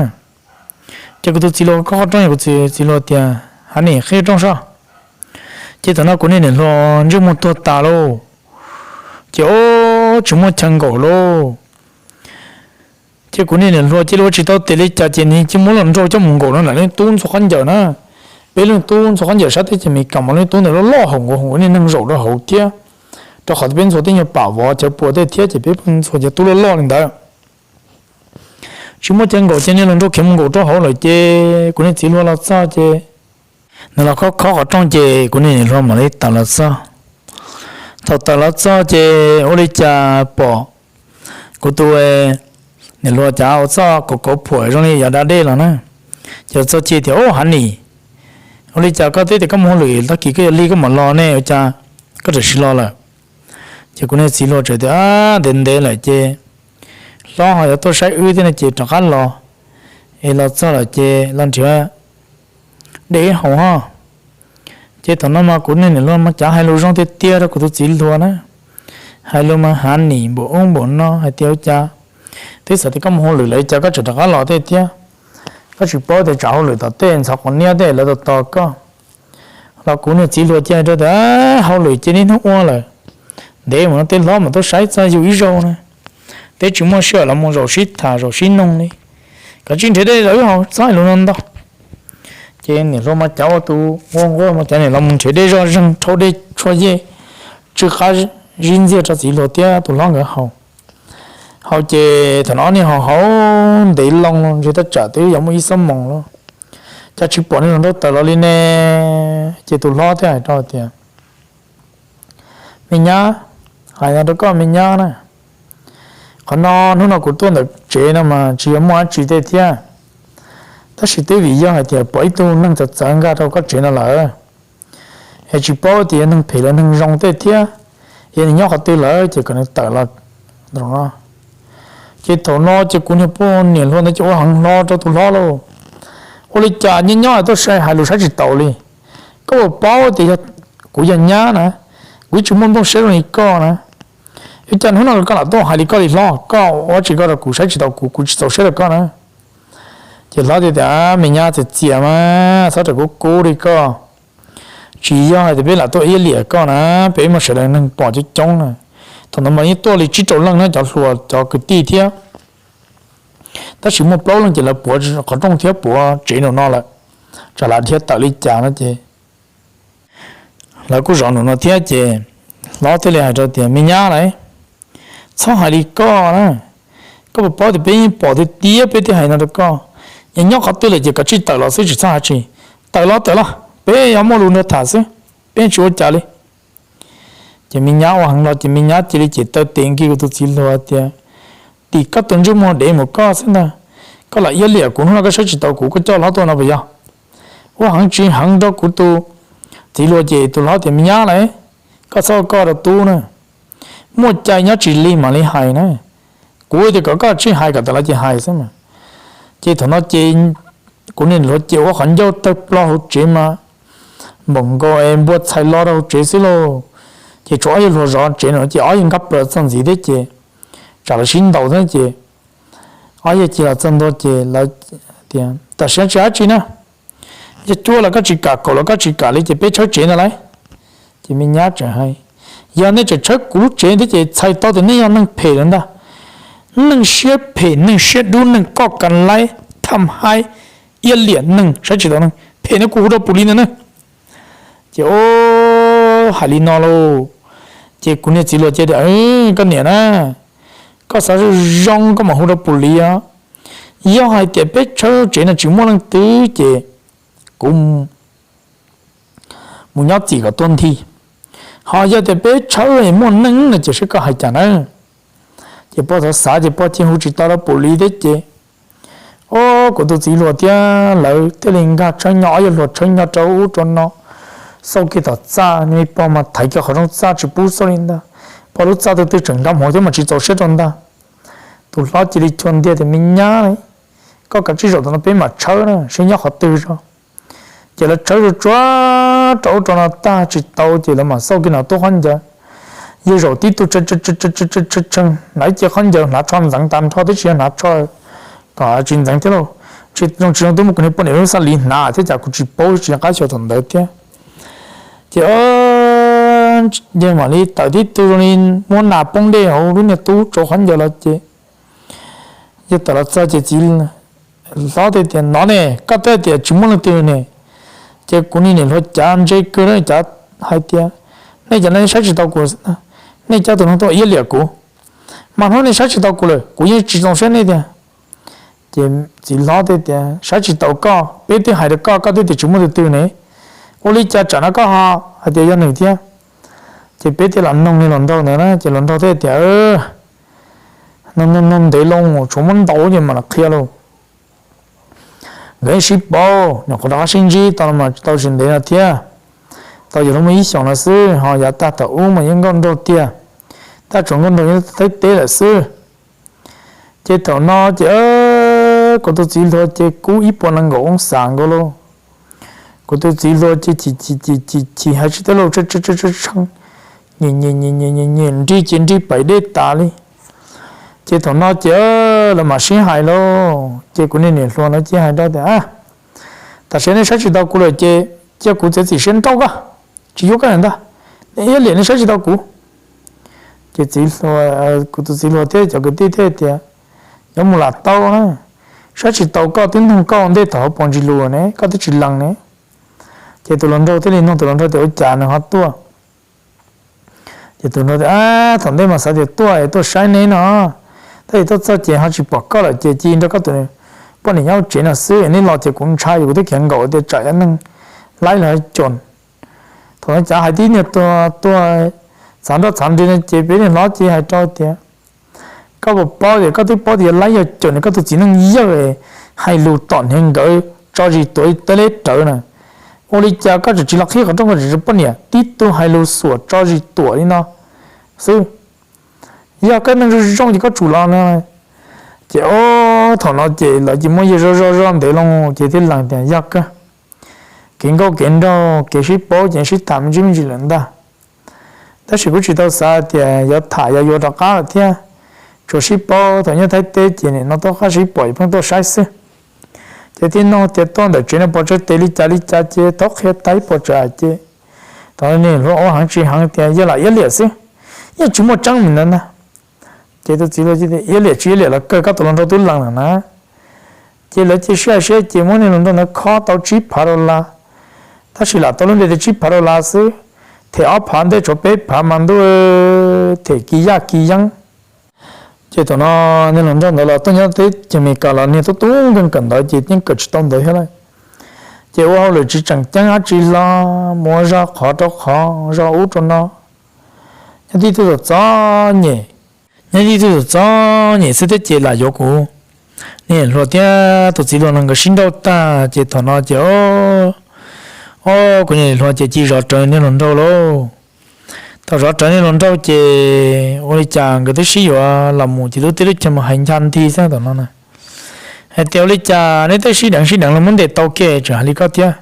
Ces kuv tus txiv hluas khob qhov rooj, yog kuv tus txiv hluas tias, Honey, qhib rooj soj. Ces thaum no kuv niag niam hluas ntsej muag tuag tas lauj, ces ub tsis muaj chaw nkaum lauj. Ces kuv niag niam hluas cia li ua tsis tau tes li cas ces nws cia li muab hluas nraug coj mus nkaum rau nram leej tub ntxhua khaub ncaws na. Peb leej tub ntxhua khaub ncaws sab teb ces Meskas mas leej tub ntawd loj loj haum nkaus haum niag neeg zaum rau hauv thiab, rau qhov peb ntxhua tej nyuag pam vov cawv puas tej thiab ces peb pheej ntxhua cov tub loj loj li ntawd. Tsis muaj chaw nkaum ces niag hluas nraug khiav mus nkaum rau hauv lawm ces kuv niag txiv hluas los txog ces nws los khob khob qhov rooj ces kuv niag niam hluas mam li tawm los txog. Thaum tawm los txog ces ua li cas pom kuv tus niam hluas cav ua txoj kauv kauv phuam zoo li yuav da dej los na. Ces txog ces tias, Ub, Honey, ua li cas koj twb tias koj mus hauj lwm tag kis koj yuav lig koj mam los ne, ua cas koj tseem tsis los lawm? Ces kuv niag txiv hluas teb tias, Ntev ntev lawm ces hlob ho yuav tuaj saib wb thiab no ces rov qab los, es los txog lawm ces los nrhiav dej ib haus ho. Ces thaum no mas kuv niag niam hluas mas cav hais lus zoo tiag tiag rau kuv tus txiv hluas na, hais lus mas Honey npaum ub npaum no hais tias, Ua cas twb xav tias koj mus hauj lwm lawm cas koj tseem rov qab los tej thiab? Koj tsis paub tias tsam hauj lwm tom tej ntxhov quav niab tej lawv tos tos koj. Los kuv niag txiv hluas cia li hais rau tias, Hauj lwm ces niaj hnub ua lawm, ntev mus no tej hlob mas tuaj saib txog yus ib zaug na, peb tsis muaj sij hawm los mus zaum sib tham zaum sib noog li. Koj tsis nrhiav dej los wb haus, txhob hais lus no ntau. Ces niam hluas mas cav ua tus ua nquab mas cav niam los mus nrhiav dej zoj zeeg rhaub dej tshuaj yej tsw qab zib ntxiag rau txiv hluas thiab tus hlob nkawd haus. Haus ces thaum no ob niag haus haus ntev loo los ntshe tab tsam twb yuav muaj ib xuab moos lawm, cas tsis pom niag hluas nraug tawm los li ne. Ces tus hlob thiaj hais rau tias, Me nyab, hais no rau koj me nyab na, qhov no hnub no kuv tuaj ntawm tsev no mas tsis yog muaj dab tsi tej thiab, tab sis twb vim yog hais tias pom ib tug neeg txawv txawv nkag rau koj tsev no lawm, es tsis paub tias yog neeg phem los neeg zoo tej thiab, yog nws nyob qhov twg lawm ces kom nws tawm los no. Ces thaum no ces kuv niag poj niam hluas ntawd ces ua heev hlo rau tus hlob lauj. Ua li cas nyob nyob tuaj sai hais lus saib tsis taus li. Koj puas paub tias yog kuv yog nyab na, kuv yeej tsis muaj nplooj siab zoo li koj na. Ua cas hnub no koj lam tuaj hais li koj li hlob, koj ua tsis koj rau kuv saib tsis taus kuv, kuv tsis txaus siab rau koj na. Ces hlob thiaj tias, Me nyab txias txias mas txhob rawm kub kub li koj. Tsis yog hais tias peb lam tuaj iab liam koj na, peb muaj sawv daws neeg pom coob coob na. Thaum ntawd mas yeej tuaj li tsib rau leej na cov hluas cov kwv tij thiab. Tab sis muaj plaub leeg ces lawv puav qhov rooj thiab puav tsev nraum no lawm, tsam lam dhia tawm li cas no ces lawv kuj zov nraum no thiab ces hlob thiaj li hais rau tias, Me nyab lauj, txhob hais li koj na, koj puas paub tias peb yeej pom tiag tiag peb thiaj hais no rau koj. Yog nyob qhov twg lawm ces koj tsij tawm los xwb tsis txhob hais tsis. Tawm los tawm los peb yuav muaj lus nrog tham xwb, peb tsis ua cas li. Ces me nyab ua heev los ces me nyab cia li cem taw tes nkig kuv tus txiv hluas tias, Tim koj tus ntsej muag dev mus koj xwb ntag, koj lam iab liam kuv hnub no koj saib tsis taus kuv koj coj hlob tuaj no puas yog? Ua heev tsis heev rau kuv tus txiv hluas ces tus hlob tias, Me nyab lauj, koj txhob ua koj rau tub na, muaj cai nyob tsis lig mam li hais na. Kuv tias kom koj tsij hais kom tawm los ces hais xwb mas. Ces thaum no ces kuv niag hluas ces ua qhov ncauj tawg plaws hauv tsev mas npaum nkaus es npua txhais lo rau hauv tsev xwb lauj. Ces tshuav ob yawg hluas zov tsev no ces ob yawg nkag plaws txog ntxiv thiab ces tsam lawv sib ntaus thiab ces ob yawg cia los txog ntua ces lawv tias, Tam sim no tsis hais dab tsi na, yog cuab los koj tsis kam, kaum los koj tsis kam li ces peb tshawb tsev ntag lauj. Ces me nyab tseem hais, Yog nej tseem tshawb kuv lub tsev thiab ces txhais tau tias nej yog neeg phem lawm ntag. Neeg siab phem, neeg siab dub, neeg koj ka laib, tham haib, iab liam neeg, saib tsis taus neeg, phem no kuv hu rau pus li ntag na. Ces hais li no lauj, ces kuv niag txiv hluas cia tias, Koj niam na, koj xav zoo zoo koj mam hu rau pus li os. Yog hais tias peb tshawb tsev no tsis muaj leej twg ces kuv mus nyob txim kom tuag nthi. Ho yog tias peb tshawb muaj neeg no ces saib koj hais cas na. Ces pog txawm xav ces pog cia hu tsis tau lawv pum li thiab ces, o, kuv tus txiv hluas thiab lawv thiaj li nkag tshawb nyo, ob yawg hluas tshawb nyo rau ub rau no, xauj kiag tom txaj, pog mas thaiv kiag qhov rooj txaj tsis pub xauj li ntag. Pog lub txaj twb twb tseem nkag hauv thiab mas tsis txaus siab rau ntag. Tus hlob cia li chua ntiag tias, me nyab, koj kav tsij zaum tom no peb mam tshawb na, seb nyob qhov twg tso. Ces lawv tshawb tsuag tsuag rau ub rau no tag tsis tau ces lawv mam xauj kiag no tuaj khaub ncaws. Yawg zaum tib tug tshee, hnav ib ce khaub ncaws hnav tsho ntxeev tas nrho twb tsis yog hnav tsho kom tsis ntxeev thiab lauj, tsis zoo tsis zoo twb muab kuv niag poj niam lub xab liv hnav thiab cas kuv tsis paub tsis nco qab xyuas thaum ntawd thiab. Ces yawg mam li tawm tib tug zoo li muab nas poob dej hauv lub niag tub tsau khaub ncaws los ces yawg tawm los txog ces txiv hlob thiaj tias, no ne, koj twb tias tsis muaj leej twg ne, ces kuv niag niam hluas cav ntse kawg na, cav hais tias, nej cov no saib tsis tau kuv, nej coj tus neeg tuaj iab liam kuv, mas hnub nej saib tsis tau kuv lawm kuv yeej tsis txaus siab nej tiag. Ces txiv hlob thiaj tias, saib tsis tau koj, peb twb hais rau koj, koj twb tias tsis muaj tus twg ne, ua li cas tsam no koj ho hais tias yog nws thiab? Ces peb thiaj los noog niag hluas nraug ntawd na, ces hluas nraug thiaj tias, no no no ntev loo tshuav muab ntau ces mam los qhia lauj. Nkawd sib paub, nyuam qhuav rov qab sib ntsib tau los mas tau tsis ntev no thiab, tau yog lub muaj ib xyoos no xwb, ho yav tag thaum ub mas yeej nkauj nraug tiag, tab tshuav nkauj nraug nyob Thaib teb lawm xwb. Ces thaum no ces kuv tus txiv hluas ces kub ib puas nees nkaum ob xas nkaus lauj. Kuv tus txiv hluas ces chim chim chim chim hais tsis tau lus, tshee nrig ces nrig pais dej tas li. Ces thaum no ces lawv mam sib hais lauj, ces kuv niag niam hluas no ces hais rau tias, tam sim nej saib tsis tau kuv lawm ces cia kuv txiav txim siab nrauj koj, tsis yuav koj lawm ntag, nej iab liam nej saib tsis tau kuv. Ces txiv hluas, kuv tus txiv hluas thiab cov kwv tij thiaj tias, yuav mus lam tau na, saib tsis tau koj twb nug koj ua ntej thaum hauv paus ntsis lus ne, koj twb tsis lees ne. Ces tus hluas nraug thiaj li nug tus hluas nraug tias, ua cas nws ho tuaj? Ces tus hluas nraug tias, thaum ntej mas xav tias tuaj es tuaj saib neb no, tab sis tuaj txog ces ho tsis pom koj lawm ces cia nrog koj tus poj niam nyob hauv tsev no xwb, neb los ces kuv ntshai, kuv twb khiav nkaum tias tsam cov neeg laib los cuam. Thaum no cav hais tib niag tuag tuag txhav nroj txhav nrig no ces peb niag hlob ces hais rau tias, koj puas paub tias koj twb paub tias yog laib yog cuam ne, koj tus txiv neej yawg hais lus tom hniav nkawd tso zis tuam teb leb rawv na, ua li cas koj tseem tsis los qhib qhov rooj, koj tseem poj niam tib tug hais lus xuam tso zis tuam li no xwb? Yog koj neej zoo zoo ces koj tsum los no. Ces o, thaum no ces lawv ces muab yawg zoj zoj zoj ntev loo ces thiaj lees tias, yog kawg, kev nkauj kev nraug kev sib paub ces sib tham me ntsis me ntsis lawm ntag. Tab sis kuv tsis tau xav tias yuav tham yuav yuav rov qab lawm thiab, tsuas sib paub thaum nyob Thaib teb ces nim no tuaj qab sib pom es pheej tuaj saib xwb. Ces thiaj nug tias tuaj ntawm tsev no pos tsawg tes li cas li cas ces tau qhia tau ib puas tsawg hais ces thaum niag hluas ua heev tsis heev tias yog lam iab liam xwb, yeej tsis muaj tseeb li ntawd ntag. Ces tus txiv hluas iab liam tsis iab liam los kawg, koj tus hluas nraug twb lees lawm na. Ces lawv cia sib hais sib ces muab niag hluas nraug ntawd khob tau tsib phav dollar, tab sis lam tau lub npe tias tsib phav dollar xwb, them ob phav ntej tshuav peb phav mas ntuj, them kis yaj kis yeeb. Ces thaum no niag hluas nraug ntawd los tuaj nyob teb chaws Amelikas los niag tub tub nkeeg kawm ntawv ces yeej kawm tsis tau ntawv thiab lawm. Ces ua hauj lwm tsis tseem ceeb dab tsi hlo, mus ua zog qhov rau qhov, zog ub rau no, nyob tib tug txom txom nyem, nyob tib tug txom txom nyem xwb thiab ces lam yuav kuv niam hluas thiab tus txiv hluas no nkawd sib nrauj tag ces thaum no ces o, kuv niam hluas ces cia zov rawv niag hluas nraug lauj. Thaum zov rawv niag hluas nraug ces ua li cas nkawd twb sib yuav los mus ces lub teb lub chaw mus hais ncha nthi xwb thaum no na. Hais tias ua li cas neb twb sib deev sib deev los muab ntes tau kiag tseem hais li koj thiab.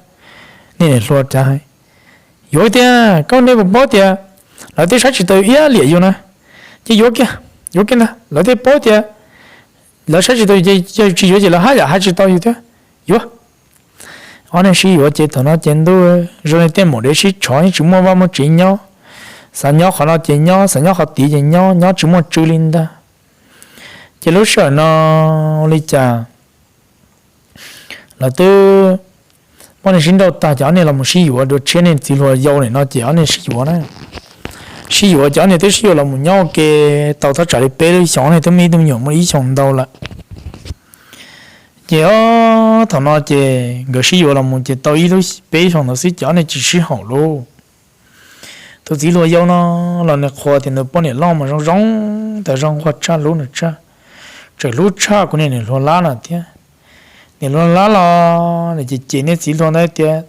Niag niam hluas cav hais, yuav tiag, koj nej puas paub tias lawv twb saib tsis taus iab liam yus na, ces yuav kiag, yuav kiag ntag, lawv twb paub tias lawv saib tsis taus yus ces yog tsis yuav ces lawv haj yam hais tsis tau yus thiab. Yuav. Ob niag sib yuav ces thaum no ces ntuj zoo li tej maum dev sib tshov, yeej tsis muaj vaj muaj tsev nyob, xav nyob qhov no ces nyob, xav nyob qhov tid ces nyob, nyob tsis muaj tsw li ntag. Ces lub sij hawm no ua li cas lawv twb muab niag sib nrauj tag ces ob niag los mus sib yuav dua tshiab, niag txiv hluas yau nim no ces ob niag sib yuav na. Sib yuav ces ob niag twb sib yuav los mus nyob ua ke tau thaj tsam li peb lub xyoos, ob niag twb muaj ib tug me nyuam muaj ib xyoos ntau lawm. Ces o, thaum no ces nkawd sib yuav los mus ces tau ib lub peb xyoos ntawd xwb ces ob niag tsis sib haum lauj. Tus txiv hluas yau no los nws qhuas tias nws poj niam loj mas zoo zoo, tas zoo nquag tshaj hlub nws tshaj, tseem hlub tshaj kuv niam niam hluas Lab no thiab. Niam hluas Lab los nws ces cem niag txiv hluas ntawd tias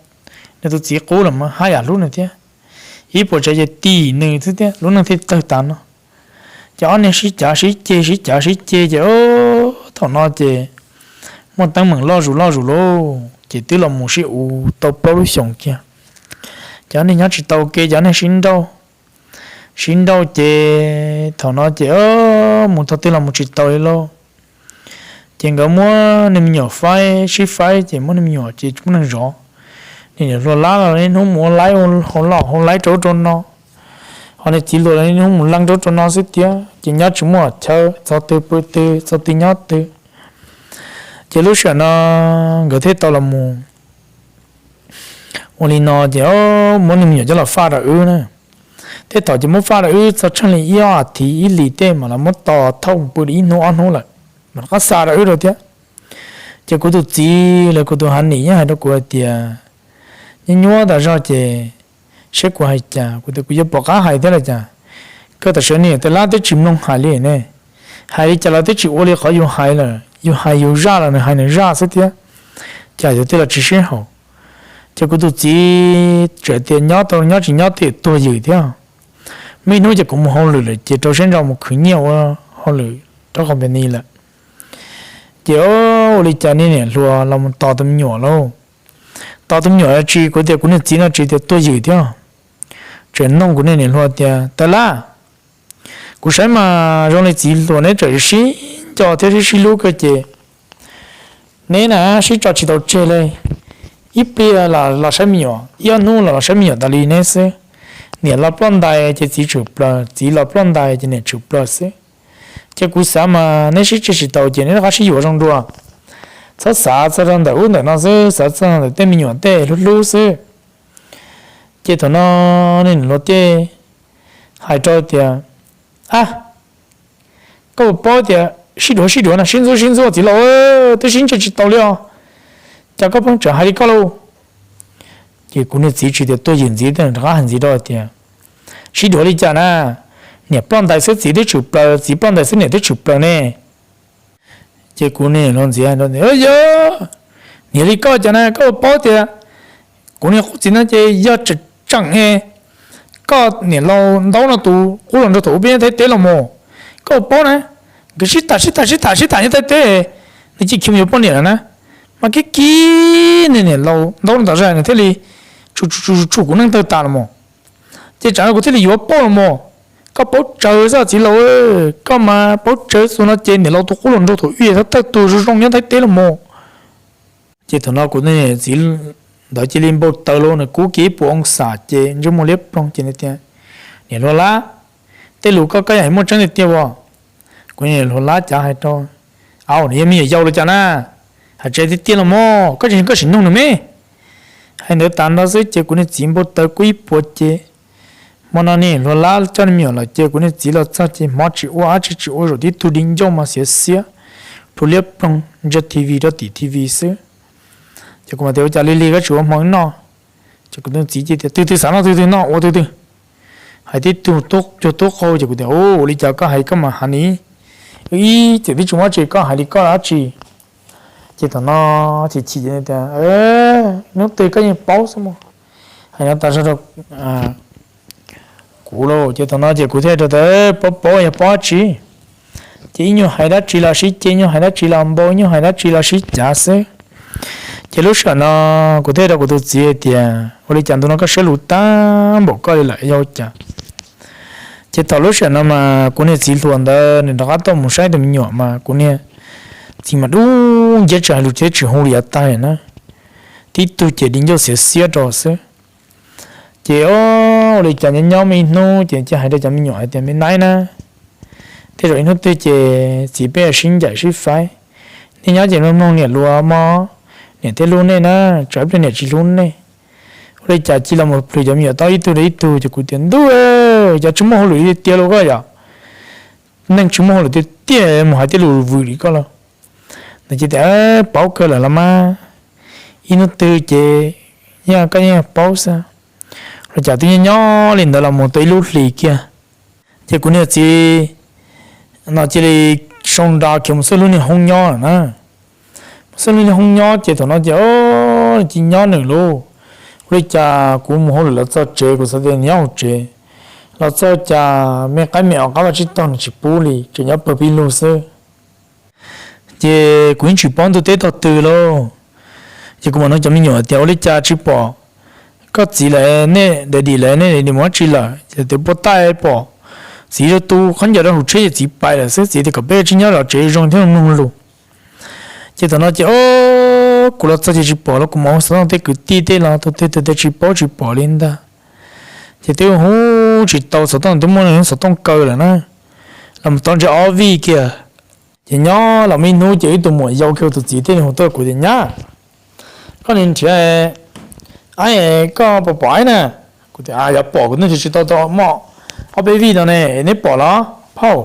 nws tus txiv qub los mas haj yam hlub nws thiab, ib puas tsav ces tim nws xwb thiab, lub neej thiaj tawg tas no. Ces ob niag sib cav sib ceg sib cav sib ceg ces thaum no ces muaj teeb meem loj zus loj zus lauj, ces twb los mus sib ua tau plaub lub xyoos kiag. Ces ob niag nyob tsis tau ke, ces ob niag sib nrauj, sib nrauj ces thaum no ces mus thaum twg los mus tsis tau li lauj. Ces nkawd muab niag me nyuam faib, sib faib ces muab niag me nyuam ces tsis muaj neeg zov. Niag niam hluas Lab los niaj hnub mus ua laib, hau loj hau laib rau ub rau no, ho niag txiv hluas los niaj hnub mus leej rau ub rau no xwb thiab, ces nyob tsis muaj chaw, txog twg pw twg, txog twg nyob twg. Ces lub sij hawm no nkawd thiaj tau los mus ua li no ces muab niag me nyuam coj los faj rau wb na. Tej thaum ces muab faj rau wb txog tsheej li ib ob as thiv ib hlis tej mas los muab tos thauj mus pw li ib hnub ob hnub lawm, mas rov qab xa rau wb rau thiab. Ces kuv tus txiv los kuv tus Hav Nim yeej hais rau kuv hais tias, nyuaj nyuaj tas zog ces saib kuv hais cas, kuv tias kuv yuav pom qab hais thiab los cas. Kawg tam sim no niam tais Lab twb tsis mloog hais li ne, hais li cas los twb tsis ua li qhov yus hais lawm, yus hais yus zaj los nws hais nws zaj xwb thiab, cas yuav tej los tsis sib haum. Ces kuv tus txiv tseem tias nyob tau nyob tsis nyob tej tuag ywm thiab. Muaj ib hnub ces kuv mus hauj lwm lawm ces rau siab ntso mus khwv nyiaj ua hauj lwm rau company lawm. Ces ua li cas niag niam hluas los mus tos tus me nyuam lauj. Tos tus me nyuam tsis, kuv tias kuv niag txiv no tsis tias tuag ywm thiab. Tseem nug kuv niag niam hluas tias, tais Lab, kuv saib mas zoo li txiv hluas neb tseem sib nco thiab sib sib hlub kawg ces neb na sib tso tsis tau tseg li. Ib pliag los los saib me nyuam, ib ob hnub los los saib me nyuam tas li neb xwb. Niam los ploj ntais ces txiv tshwm plaws, txiv los ploj ntais ces niam tshwm plaws xwb. Ces kuv xav mas neb sib tseg tsis tau ces neb rov qab sib yuav zoo dua. Txhob xav txog rau ntawm ub ntawm no xwb, xav txog ntawm tej me nyuam tej hlub hlub xwb. Ces thaum no niag niam hluas thiaj hais rau tias, a, koj puas paub tias sib dhuav sib dhuav no, sib ntxub sib ntxub txiv laus, twb sib ntsib tsis tau li os, cas koj pheej tseem hais li koj lauj? Ces kuv niag txiv tsis tias tuag ywm ntxiv thiab, rov qab hais ntxiv rau tias, sib dhuav li cas na, niam ploj ntais xwb txiv twb tshwm plaws, txiv ploj ntais xwb niam twb tshwm plaws ne. Ces kuv niag niam hluas ntxiv hais rau tias, yog niam li koj cas na, koj puas paub tias kuv niag qub txiv no ces yog tseem tseem koj niam laus ntaub no tus qub hluas nraug thaum ub peb nyob Thaib teb los mus, koj puas paub na, nkawd sib tham sib tham sib tham sib tham nyob Thaib teb, nws cia li khiav mus yuav poj niam lawm na, mas kiv kiv niag niam laus ntaub no tas zog nws thiaj li tshum tshum kuv neej tawg tas los mus. Ces tsam no kuv thiaj li yuav paub los mus. Koj paub tsawg xwb txiv laus, koj mas paub tsawg xwb no ces niam laus tus qub hluas nraug thaum ub yog thawj thawj tug zoo zoo nyob Thaib teb los mus. Ces thaum no kuv niag txiv ntawd cia li npau taws los nws kub kiag ib puas oo xam ces ntsej muag liab ploog ces nws tias, niam hluas Lab, tej lus koj koj yeej hais muaj tseeb tiag tiag as. Kuv niam hluas Lab cav hais rau, au nws yog me nyuam yaus los cas na, hais tias tiag tiag los mas koj tsis, koj sim nug nws me. Hais ntawd tas nrho xwb ces kuv niag txiv npau taws kub ib puas ces hmo no niam hluas Lab coj me nyuam los ces kuv niag txiv los txog ces hmov tsis ua dab tsi tsis ua, zaum tib tug di ncauj mas xiav xiab, plhu liab ploog ntsia T V rau tim T V xwb. Ces kuv mas tias ua cas lig lig koj tsis ua hmo noj? Ces kuv tus txiv cia tias twg twg xav noj twg twg noj ua twg twg. Hais tib tug cuag tub qaug ces kuv tias ua li cas koj hais koj mas hav ni, ib txwm twb tsis muaj dab tsi koj hais li koj dab tsi. Ces thaum no chim chim tias, hnub twg koj yeej paub xwb mas. Hais no tas zog rau kuv lauj, ces thaum no ces kuv thiaj rau tias paub paub yog paub dab tsi. Ces ib nyuag hais dab tsi los sib ceg, ib nyuag hais dab tsi los npau, ib nyuag hais dab tsi los sib cav xwb. Ces lub sij hawm no kuv thiaj rau kuv tus txiv hais tias ua li cas ntu no koj siab lug tag npaum koj li lawm yog ua cas? Ces thaum lub sij hawm no mas kuv niag txiv hluas ntawd nws rov qab tuaj mus saib tus me nyuam mas kuv niag txiv mas dub nciab tsis hais lus thiab tsis hu li yav tag na. Tib tug ces di ncauj xiav xiab rau xwb. Ces ua li cas nyob nyob muaj ib hnub ces cia hais rau cov me nyuam hais tias me naib na, tej zaum ib hnub twg ces txiv peb sib ncaim sib faib, nej nyob ces mloog mloog niam lus mog, niam thiaj hlub nej na, tsam ib pliag niam tsis hlub nej. Ua li cas cia los mus plhws cov me nyuam tau ib tug rau ib tug ces kuv tias ntuj, cov tsis muaj hauj lwm tiag tiag los koj yom, neeg tsis muaj hauj lwm tiag tiag mus hais tej lus vwm li koj los. Nws cia tias paub kawg lawm los mas, ib hnub twg ces yeej koj yeej paub xwb. Ua cas twb nyob nyob li ntawd los mus tau ib lub hlis kiag, ces kuv niag txiv no cia li sau nra khiav mus xwb lub niag hoob nyob lawm na. Mus xwb lub niag hoob nyob ces thaum no ces o, cia nyob nws lauj. Ua li cas kuv mus hauj lwm los txog tsev, kuv xav tias nyob hauv tsev, los txog cas me qaib me os qab vaj tsib taug nws tsis pub li, tseem nyob pawg pib lug xwb. Ces kuv yeej tsis paub ntuj teb tog twg lauj. Ces kuv mam nug cov me nyuam tias ua li cas tsis pom koj txiv lawv, nej daddy lawv, nej daddy mus dab tsi lawm? Ces tias puag ta pom txiv rau tu qhov ncauj rau hauv tsheb ces txiv pais lawm xwb, txiv tias kom peb tsis nyob zov tsev zoo thiab mloog lus. Ces thaum no ces o, kuv los txog ces tsis pom los kuv mam hu xov tooj tej kwv tij tej los tus twg tus twg tsis paub tsis pom li ntag. Ces twb hu tsis tau xov tooj, twb muaj xov tooj kaw lawm na, los tau ntshe ob vij kiag. Ces nyob los muaj ib hnub ces ib tug muam yau kiag tus txiv thiaj li hu tuaj kuv tias nyab, koj niag nrhiav aib, koj puas pom aib na? Kuv tias yog pom, kuv twb nrhiav tsis tau tau muaj ob peb vij no ne, neb pom los phauj?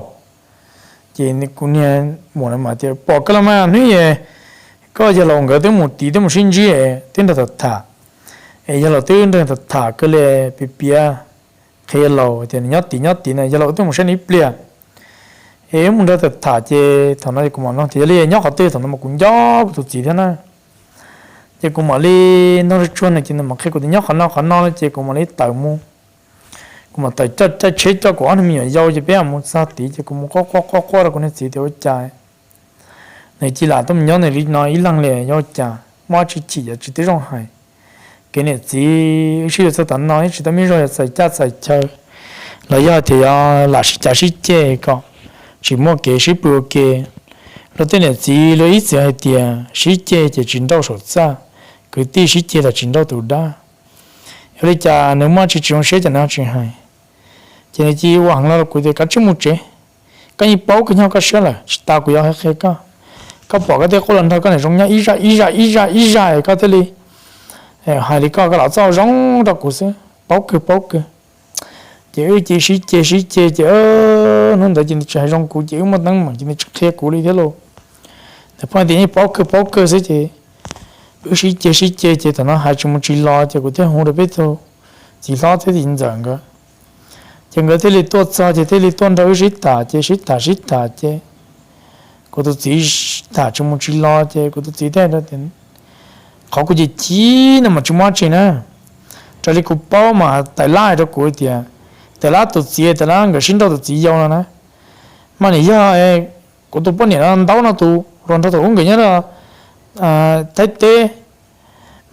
Ces kuv niag muam mas tias pom kawg los mas hnub, koj yawg laus nkawd twb mus tid twb mus sib ntsib, twb nrog tham tham, es yawg laus twb nrog tham tham kawg li, piav piav qhia yawg laus tias nws nyob tid nyob tid na, yawg laus twb mus saib nws ib pliag. Es wb mus nrog tham tham ces thaum no kuv mam nug tias yog li nyob qhov twg, thaum no mas kuv nco kuv tus txiv thiab na. Ces kuv mam li nug tsuag tsuag nws ces nws mam qhia kuv tias nyob qhov no qhov no no ces kuv mam li tawm mus. Kuv mam tawm coj caij tsheb coj kuv ob niag me nyuam yau ces peb mus txog tid ces kuv mus quaj quaj quaj quaj rau kuv niag txiv tias ua cas nws cia li tuaj mus nyob nws li no ib leeg li, yog ua cas muaj dab tsi chim yog tsis tib zoo hais. Kev niam txiv wb sib yuav txog tav no yeej tsis tau muaj zog yog txhais caj txhais chaw los yog tias yog lam sib cav sib ceg kom tsis muaj kev sib pw ua ke. Luag tej niam txiv luag ib txwm hais tias sib ceg ces tsis nrauj saum txaj, kwv tij sib ceg los tsis nrauj tus dab. Ua li cas nws muaj tsis tsis zoo siab ces nws tsis hais. Ces nws cia li ua heev los rau kuv tias kav tsij mus tsev, koj yeej paub kawg nyob koj siab lawm, tsis tas kuv yuav qhia koj. Koj pom koj tej qub los nrog koj niam zoo nyob ib zaj ib zaj ib zaj ib zaj es koj thiaj li hais li koj, koj los txoj zoo rau kuv xwb, paub kawg paub kawg. Ces wb cia li sib ceg sib ceg ces hnub ntawd ces nws tsis hais zoo kuv ces wb muaj teeb meem ces nws tsis qhia kuv li thiab lauj. Nws pheej tias yeej paub kawg paub kawg xwb ces wb sib ceg sib ceg ces thaum no hais tsis mus tsis los ces kuv thiaj hu rau peb tug txiv hlob thiab txiv ntxawm nkawd. Ces nkawd thiaj li tuaj txog ces thiaj li tuaj nrog wb sib tham ces sib tham sib tham ces kuv tus txiv tham tsis mus tsis los ces kuv tus txiv thiaj tias qhov kuv chim chim no mas tsis muaj dab tsi na. Raws li kuv paub mas Tais Lab hais rau kuv tias, Tais Lab tus txiv, Tais Lab nkawd sib nrauj tus txiv yau no na, mas nim yog kuv tus poj niam no ntaub no tus hluas nraug thaum ub nkawd nyob Thaib teb,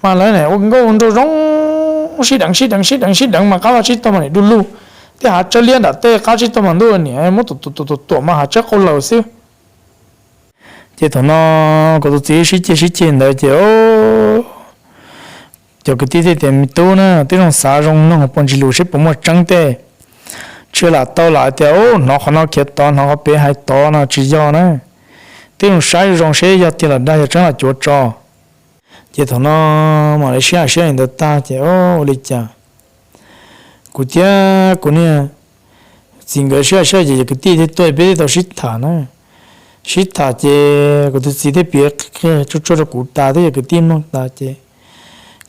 mas lawv ua nkauj nraug zoo sib deev sib deev sib deev sib deev mas qab vaj tsib taug mas nim du lug, tej hav tsawb liab nram tej qab tsib taug mas ntuj niam muab tuam tuam tuam tuam mas hav tsawb qau laws xwb. Ces thaum no kuv tus txiv sib ceg sib ceg ntawd ces cov kwv tij thiaj tias me tub na, twb zoo xav zoo noog puas ntsis lus seb puas muaj tseeb tej, tsis lam tau lam tias hnov qhov no khiav tod hnov qhov pem hais tod no tsis yog na. Twb zoo saib zoo seb yog tiag los dag, yog tseeb los cuav tso. Ces thaum no mam li sib hais sib hais ntawd tag ces ua li cas kuv thiab kuv niag txiv nkawd sib hais sib hais ces yog kwv tij thiaj tuaj peb thiaj tau sib tham na. Sib tham ces kuv tus txiv thiaj piav qhia tsuag tsuag rau kuv tas thiab yog kwv tij mloog tas ces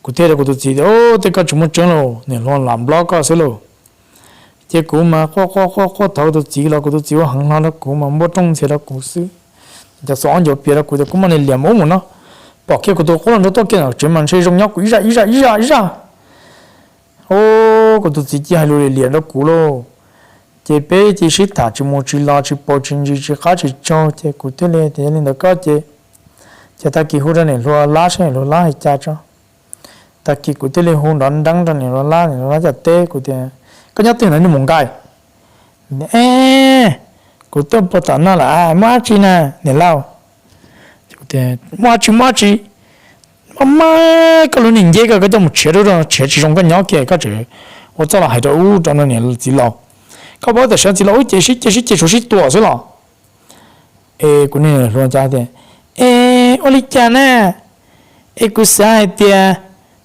kuv thiaj rau kuv tus txiv tias, Ub, tej koj tsis muaj tseeb lauj, niam hluas lam nplob koj xwb lauj. Ces kuv mas quaj quaj quaj quaj thov kuv tus txiv los kuv tus txiv ua heev hlo rau kuv mas npuaj rooj ntxias rau kuv xwb. Ces cov xov ob ncuav piav rau kuv tias kuv mam li liam mus ub mus no, pom kiag kuv tus qub hluas nraug tuaj kiag ntawm tsev mas ntshe zoo nyob kuv ib zaj ib zaj ib zaj ib zaj. Ub, kuv tus txiv cia hais lus liam liam rau kuv lauj. Ces peb cia sib tham tsis mus tsis los tsis paus tsis ntsis tsis qab tsis tsaug ces kuv thiaj li tias yog li ntawd koj ces, ces tag kis hu rau niam hluas Lab seb niam hluas Lab hais cas tso. Tag kis kuv thiaj li hu nrov nreeb rau niam hluas Lab, niam hluas Lab cov teb kuv tias, Koj nyob twg ntawd, nws mus nqaij? E, kuv tuaj puag tom no lawm, muaj dab tsi na niam laus? Muaj dab tsi muaj dab tsi, maj maj koj lub niag nceb ko koj coj mus tshiav rau, tshiav tsis zoo koj nyob kiag koj tseem ua txuj los hais rau ub rau no niam txiv laus. Koj paub tam sim no txiv laus wb ces sib ceg sib ceg tshuav sib tua xwb los? Es kuv niam hluas cas tias, Es ua li cas na? Es kuv xav hais tias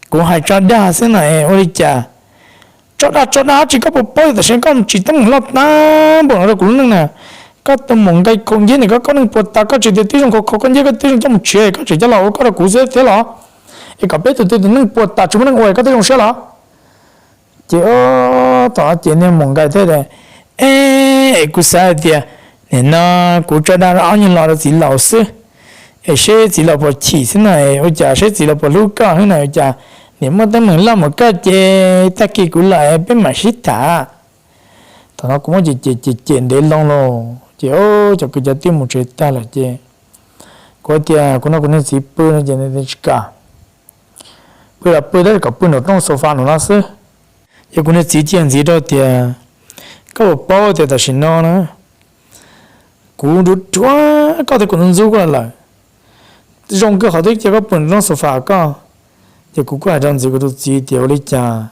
kuv hais tso dag xwb no es ua li cas? Tso dag tso dag dab tsi, koj puas paub tias tam sim no koj tsis teeb meem loj tag npaum no rau kuv lub neej na. Koj tus muam nqaij khaum nceb ntawm koj, koj neej puas tas, koj tsis tias tib zoo khaum khaum koj nceb, koj tib zoo coj mus tshiav, koj tseem coj los ua koj rau kuv xwb thiab los? Es kom peb tus twg tus neej puas tas tsis muaj neej ua koj tib zoo siab los? Ces o, thaum no ces niag Maum Nkais thiaj tias, E, es kuv xav hais tias nim no kuv tso dag ob nyuag lo rau txiv laus xwb, es seb txiv laus puas chim xwb no, ua cas seb txiv laus puas hlub koj xwb no, ua cas nim muaj teeb meem loj mus koj ces tag kis kuv los peb mam sib tham. Thaum no kuv muab cem cem cem ntev loo los ces o, cov kwv cov tij mus tsev tag lawm ces kuv hais tias kuv nrog kuv niag txiv pw no ces nws tsis kam pw los pw, tab sis kom pw nraum rooj sofa nraum no xwb. Ces kuv niag txiv cia ntxiv rau tias, Koj puas paub tias tam sim no na kuv dhuav dhuav koj thiab kuv ntxub ntxub koj lawm, zoo kawg qhov twb cia koj pw nraum rooj sofa koj. Ces kuv kuj hais rau ntxiv kuv tus txiv tias, Ua li cas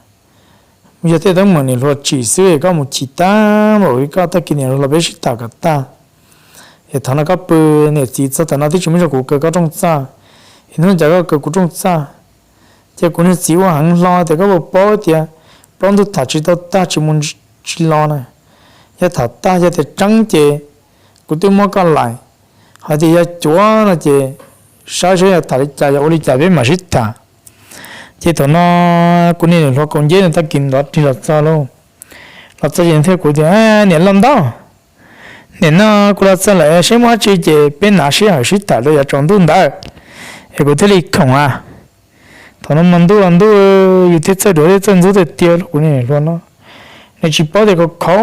yog tej teeb meem niam hluas tsim xwb koj mus chim tag npaum li koj, tag kis niam hluas los peb sib tham kom tag. Es thaum no koj pw, niam txiv txog thaum no twb tsis muaj zoo kuv kaw koj rooj txaj, es hnub no cas koj kaw kuv rooj txaj? Ces kuv niag txiv ua heev hlo tias, Koj puas paub tias plaub ntug tham tsis tau tag tsis mus tsis los na? Yog tham tag yog tias tseeb ces kuv twb muab koj lais, hais tias yog cuav no ces saib saib yog tham li cas yog ua li cas peb mam sib tham. Ces thaum no kuv niag niam hluas kaus nceb no tag kis nrov rig los txog lauj. Los txog ces thiaj kuv tias, Niam laus ntaub, nim no kuv los txog lawm, seb muaj dab tsi ces peb hnav sij hawm sib tham rau yav tsaus ntuj ntawd, es kuv thiaj li khoom a. Thaum no mas ntuj los ntuj, yus thiaj txawj dhuav thiab txawj ntxub tiag tiag lauj. Kuv niag niam hluas no nws tsis paub tias khov khov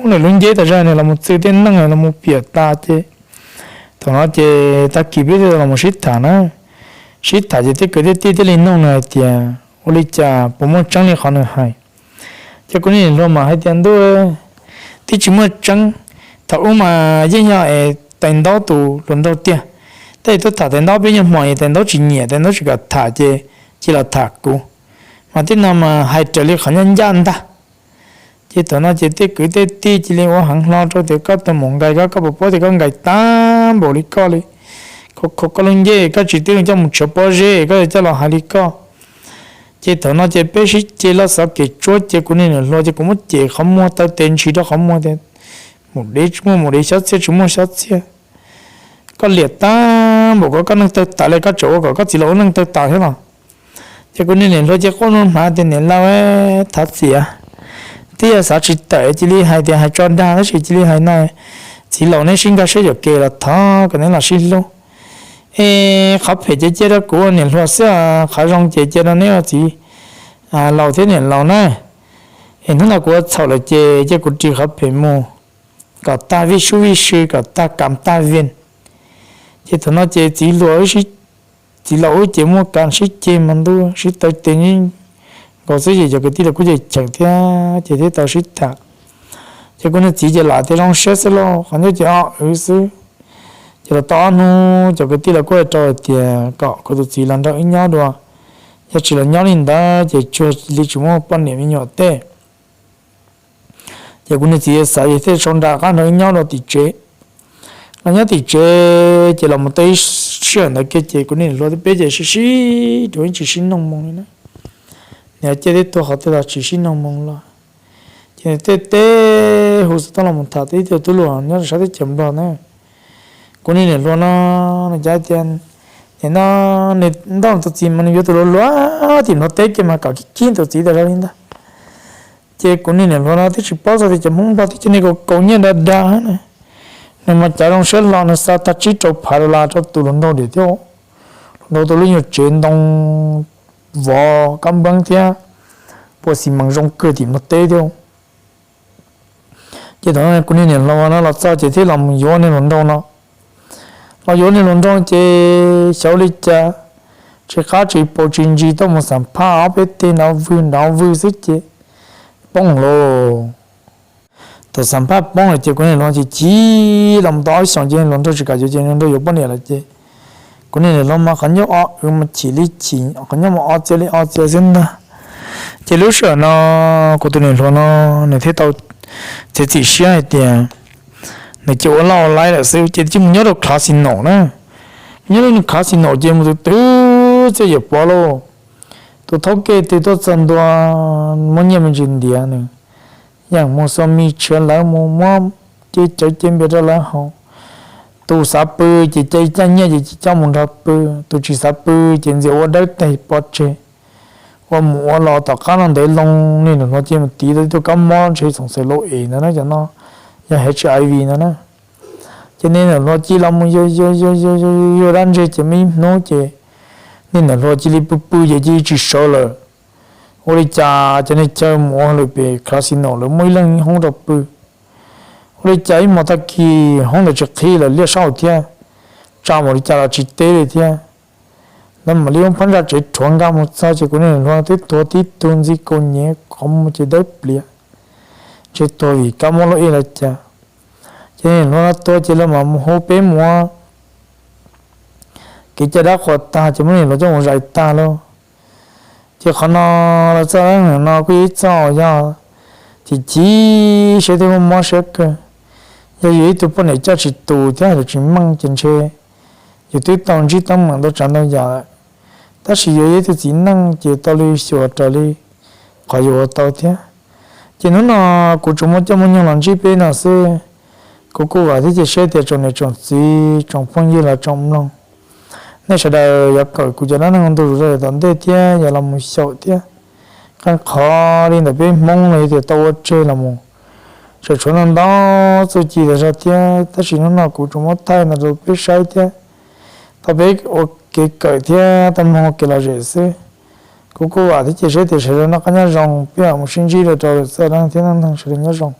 nws lub nceb tas zog nws los mus txwv tej neeg los mus piam tas ces thaum no ces tag kis peb thiaj los mus sib tham na. Sib tham ces tej kwv tej tij thiaj li nug nws hais tias, Ua li cas puas muaj tseeb li qhov nws hais? Ces kuv niag niam hluas mas hais tias, Ntuj, twb tsis muaj tseeb. Thaum ub mas yeej yog es tais ntaub tus hluas nraug tiag, tab sis tuaj tham tais ntaub peb nyuag hmo es tais ntaub tsis nyiam, tais ntaub tsis kam tham ces cia los tham kuv, mas tej no mas hais raws li qhov ncaj ncaj ntag. Ces thaum no ces tej kwv tej tij cia li ua heev hlo rau tias, Koj tus Maum Nkais ko, koj puas paub tias koj nkais tag npaum li koj li? Khov khov koj lub ncej, koj tsis twb coj mus tshuav pob zeb koj yuav coj los hais li koj? Ces thaum no ces peb sib ceg loj xov kev tsuab, ces kuv niag niam hluas ces kuv muab cem qhov muag taw tes ntshis rau qhov muag tias, Maum dev tsis muaj maum dev, xyob txhiaj tsis muaj xyob txhiaj, koj liam tag npaum ko, koj neej tawg tas li, koj tseem ua kom koj txiv laus ua neej tawg tas thiab los? Ces kuv niag niam hluas ces quaj nuj hnav tias, Niam laus, thov txim, twb yog xav tsis tawm cia li hais tias hais tso dag tab sis cia li hais no, txiv laus neb sib nkag siab yuam kev los thov kom neb los sib hlub. Es qhov phem ces cia rau kuv ua niam hluas xwb, qhov zoo ces cia rau neb ua txiv laus thiab niam laus na. Es hnub no kuv ua txhaum lawm ces cia kuv ris qhov phem mus, kom tag vij sub vij sw, kom tag kam tag vij. Ces thaum no ces txiv hluas, txiv laus wb ces muaj kas sib ceg mas ntuj sib taw tes nkaus xwb ces cov kwv tij los kuj cem cheem thiab ces thiaj tau sib tham. Ces kuv niag txiv ces lam tias zoo siab xwb lauj, qhov ncauj ces o wv xwb. Ces los tau ob hnub cov kwv tij los kuj hais rau hais tias kom kuv tus txiv los nrog wb nyob dua, yog tsis los nyob li ntawd ces tsuas li tsis muaj poj niam me nyuam tej. Ces kuv niag txiv xav ces thiaj sau nra qab nrog wb nyob rau tim tsev. Los nyob tim tsev ces los mus tau ib sij hawm ntawd kiag ces kuv niag niam hluas thiab peb ces sib sib rau ib tsis sib noog moo li na. Niam cia thiab tuag qhov twg los tsis sib noog moo los. Ces nws tej teb hu xov tooj los mus tham tib tug tub hluas nyob rau sab teb chaws Nplog na. Kuv niag niam hluas no nws cas tias, nim no nws nrauj tus txiv mas nws yuav tus hluas hluas tim Nplog teb kiag mas kom khib khib tus txiv tas zog li ntag. Ces kuv niag niam hluas no twb tsis paub txog tias cov Hmoob Nplog twb cov niag kaus kaus nyiaj dag dag na. Nws mas cav zoo siab hlo nws xa tag tsib rau phav dollar rau tus hluas nraug diam thiab. Hluas nraug tus lub nyuag tsev ntoo vov kab npeeb thiab pua xi mees zoo kawg tim Nplog teb thiab. Ces thaum no kuv niag niam hluas no los txog ces thiaj los mus yuav niag hluas nraug no. Los yuav niag hluas nraug ces xyov li cas, tsis qab tsis paus tsis ntsis tuaj mus xam phaj ob peb teg nrov vwg nrov vwg xwb ces poob lauj. Thaum xam phaj poob lawm ces kuv niag hluas ces chim los mus tau ob xyoos ces hluas nraug tsis kam yuav ces hluas nraug yuav poj niam lawm ces kuv niag niam hluas mas qhov ncauj o wv mas chim li chim, qhov ncauj mas o txia li o txia xwb ntag. Ces lub sij hawm no kuv tus niam hluas no nws thiaj tau txiav txim siab hais tias nws cia ua laj ua laib lawm xwb ces cia mus nyob rau casino na. Nyob rau casino ces mus tus twg txawj yuav pov lauj. Tus thaub kej twg tuaj txog ntua muab nyiaj me ntsis ntiav nws, yeej mus xua mi tshiav lawv, mus muab ce cawv ce npias rau lawv haus. Tus xav pw ces cia ib caj nyiaj ces cia coj mus nrog pw, tus tsis xav pw ces ntxias ua dawb tag pov tseg. ua mus ua los tom qab no ntev loo, niag niam hluas cia li mus tiv tau ib tug kab mob ntshe txoom xeem lau es ntawd na, cov no yog H I V ntawd na. Ces niag niam hluas cia li los mus yug yug yug yug yug dab ntseg ces muaj ib hnub ces niag niam hluas cia li pw pw ces cia li tsis sawv lawm. Ua li cas cov niag chaw mus ua hauj lwm pem casino lawv muaj ib leeg hoob rau pw. Ua li cas ib hmos tag kis hoob ntawd tsis qhib lawm, liaj sab hauv thiab, tsa mus li cas los tsis teb li thiab. Lawv mam li muab phab ntsa tsev rhuav nkag mus txog ces kuv niag niam hluas twb tuag tib tug ntxi kaus hniav qhov muag ces dawb pliav, ntshe tuag vim kab mob lau es los cas. Ces niag niam hluas no tuag ces lawv mam mus hu peb mus ua kev cai dab qhuas tag ces muab niag niam hluas coj mus zais tag lauj. Ces qhov no los txoj dab neeg no kuj yog ib txoj uas yog chim chim siab thiab mob siab kawg. Yog yus ib tug poj niam coj tsis tus thiab hais lus tsis meej ces ntshe yus twb tau ntsib teeb meem ntau tsav ntau yam lawm, tab sis yus yog ib tug txiv neej ces tau li xyuas raws li qhov yus ua tau thiab. Ces hnub no kuv tsuas muab coj muaj nyoog los ntsib peb no xwb. Kuv kuj vam thiab cia siab tias tsoom niam tsoom txiv tsoom phooj ywg los tsoom mloog, nej sawv daws yuav kawm kuv cov dab neeg ntu zus rau yav tom ntej thiab yuav los mus xyaum thiab. Qee qhov li ntawm peb Hmoob los yog tias tau ua tseg los mus, tseem tshuav ntau ntau txuj ci tas zog thiab, tab sis hnub no kuv tsuas muab thaij ntawd rau peb saib thiab, tau peb ua kev kawm thiab tau mloog ua kev lom zem xwb. Kuv kuj vam thiab cia siab tias sawv daws noj qab nyob zoo, peb mam mus sib ntsib dua rau lwm txoj dab neeg thiab neej neeg, sawv daws nyob zoo.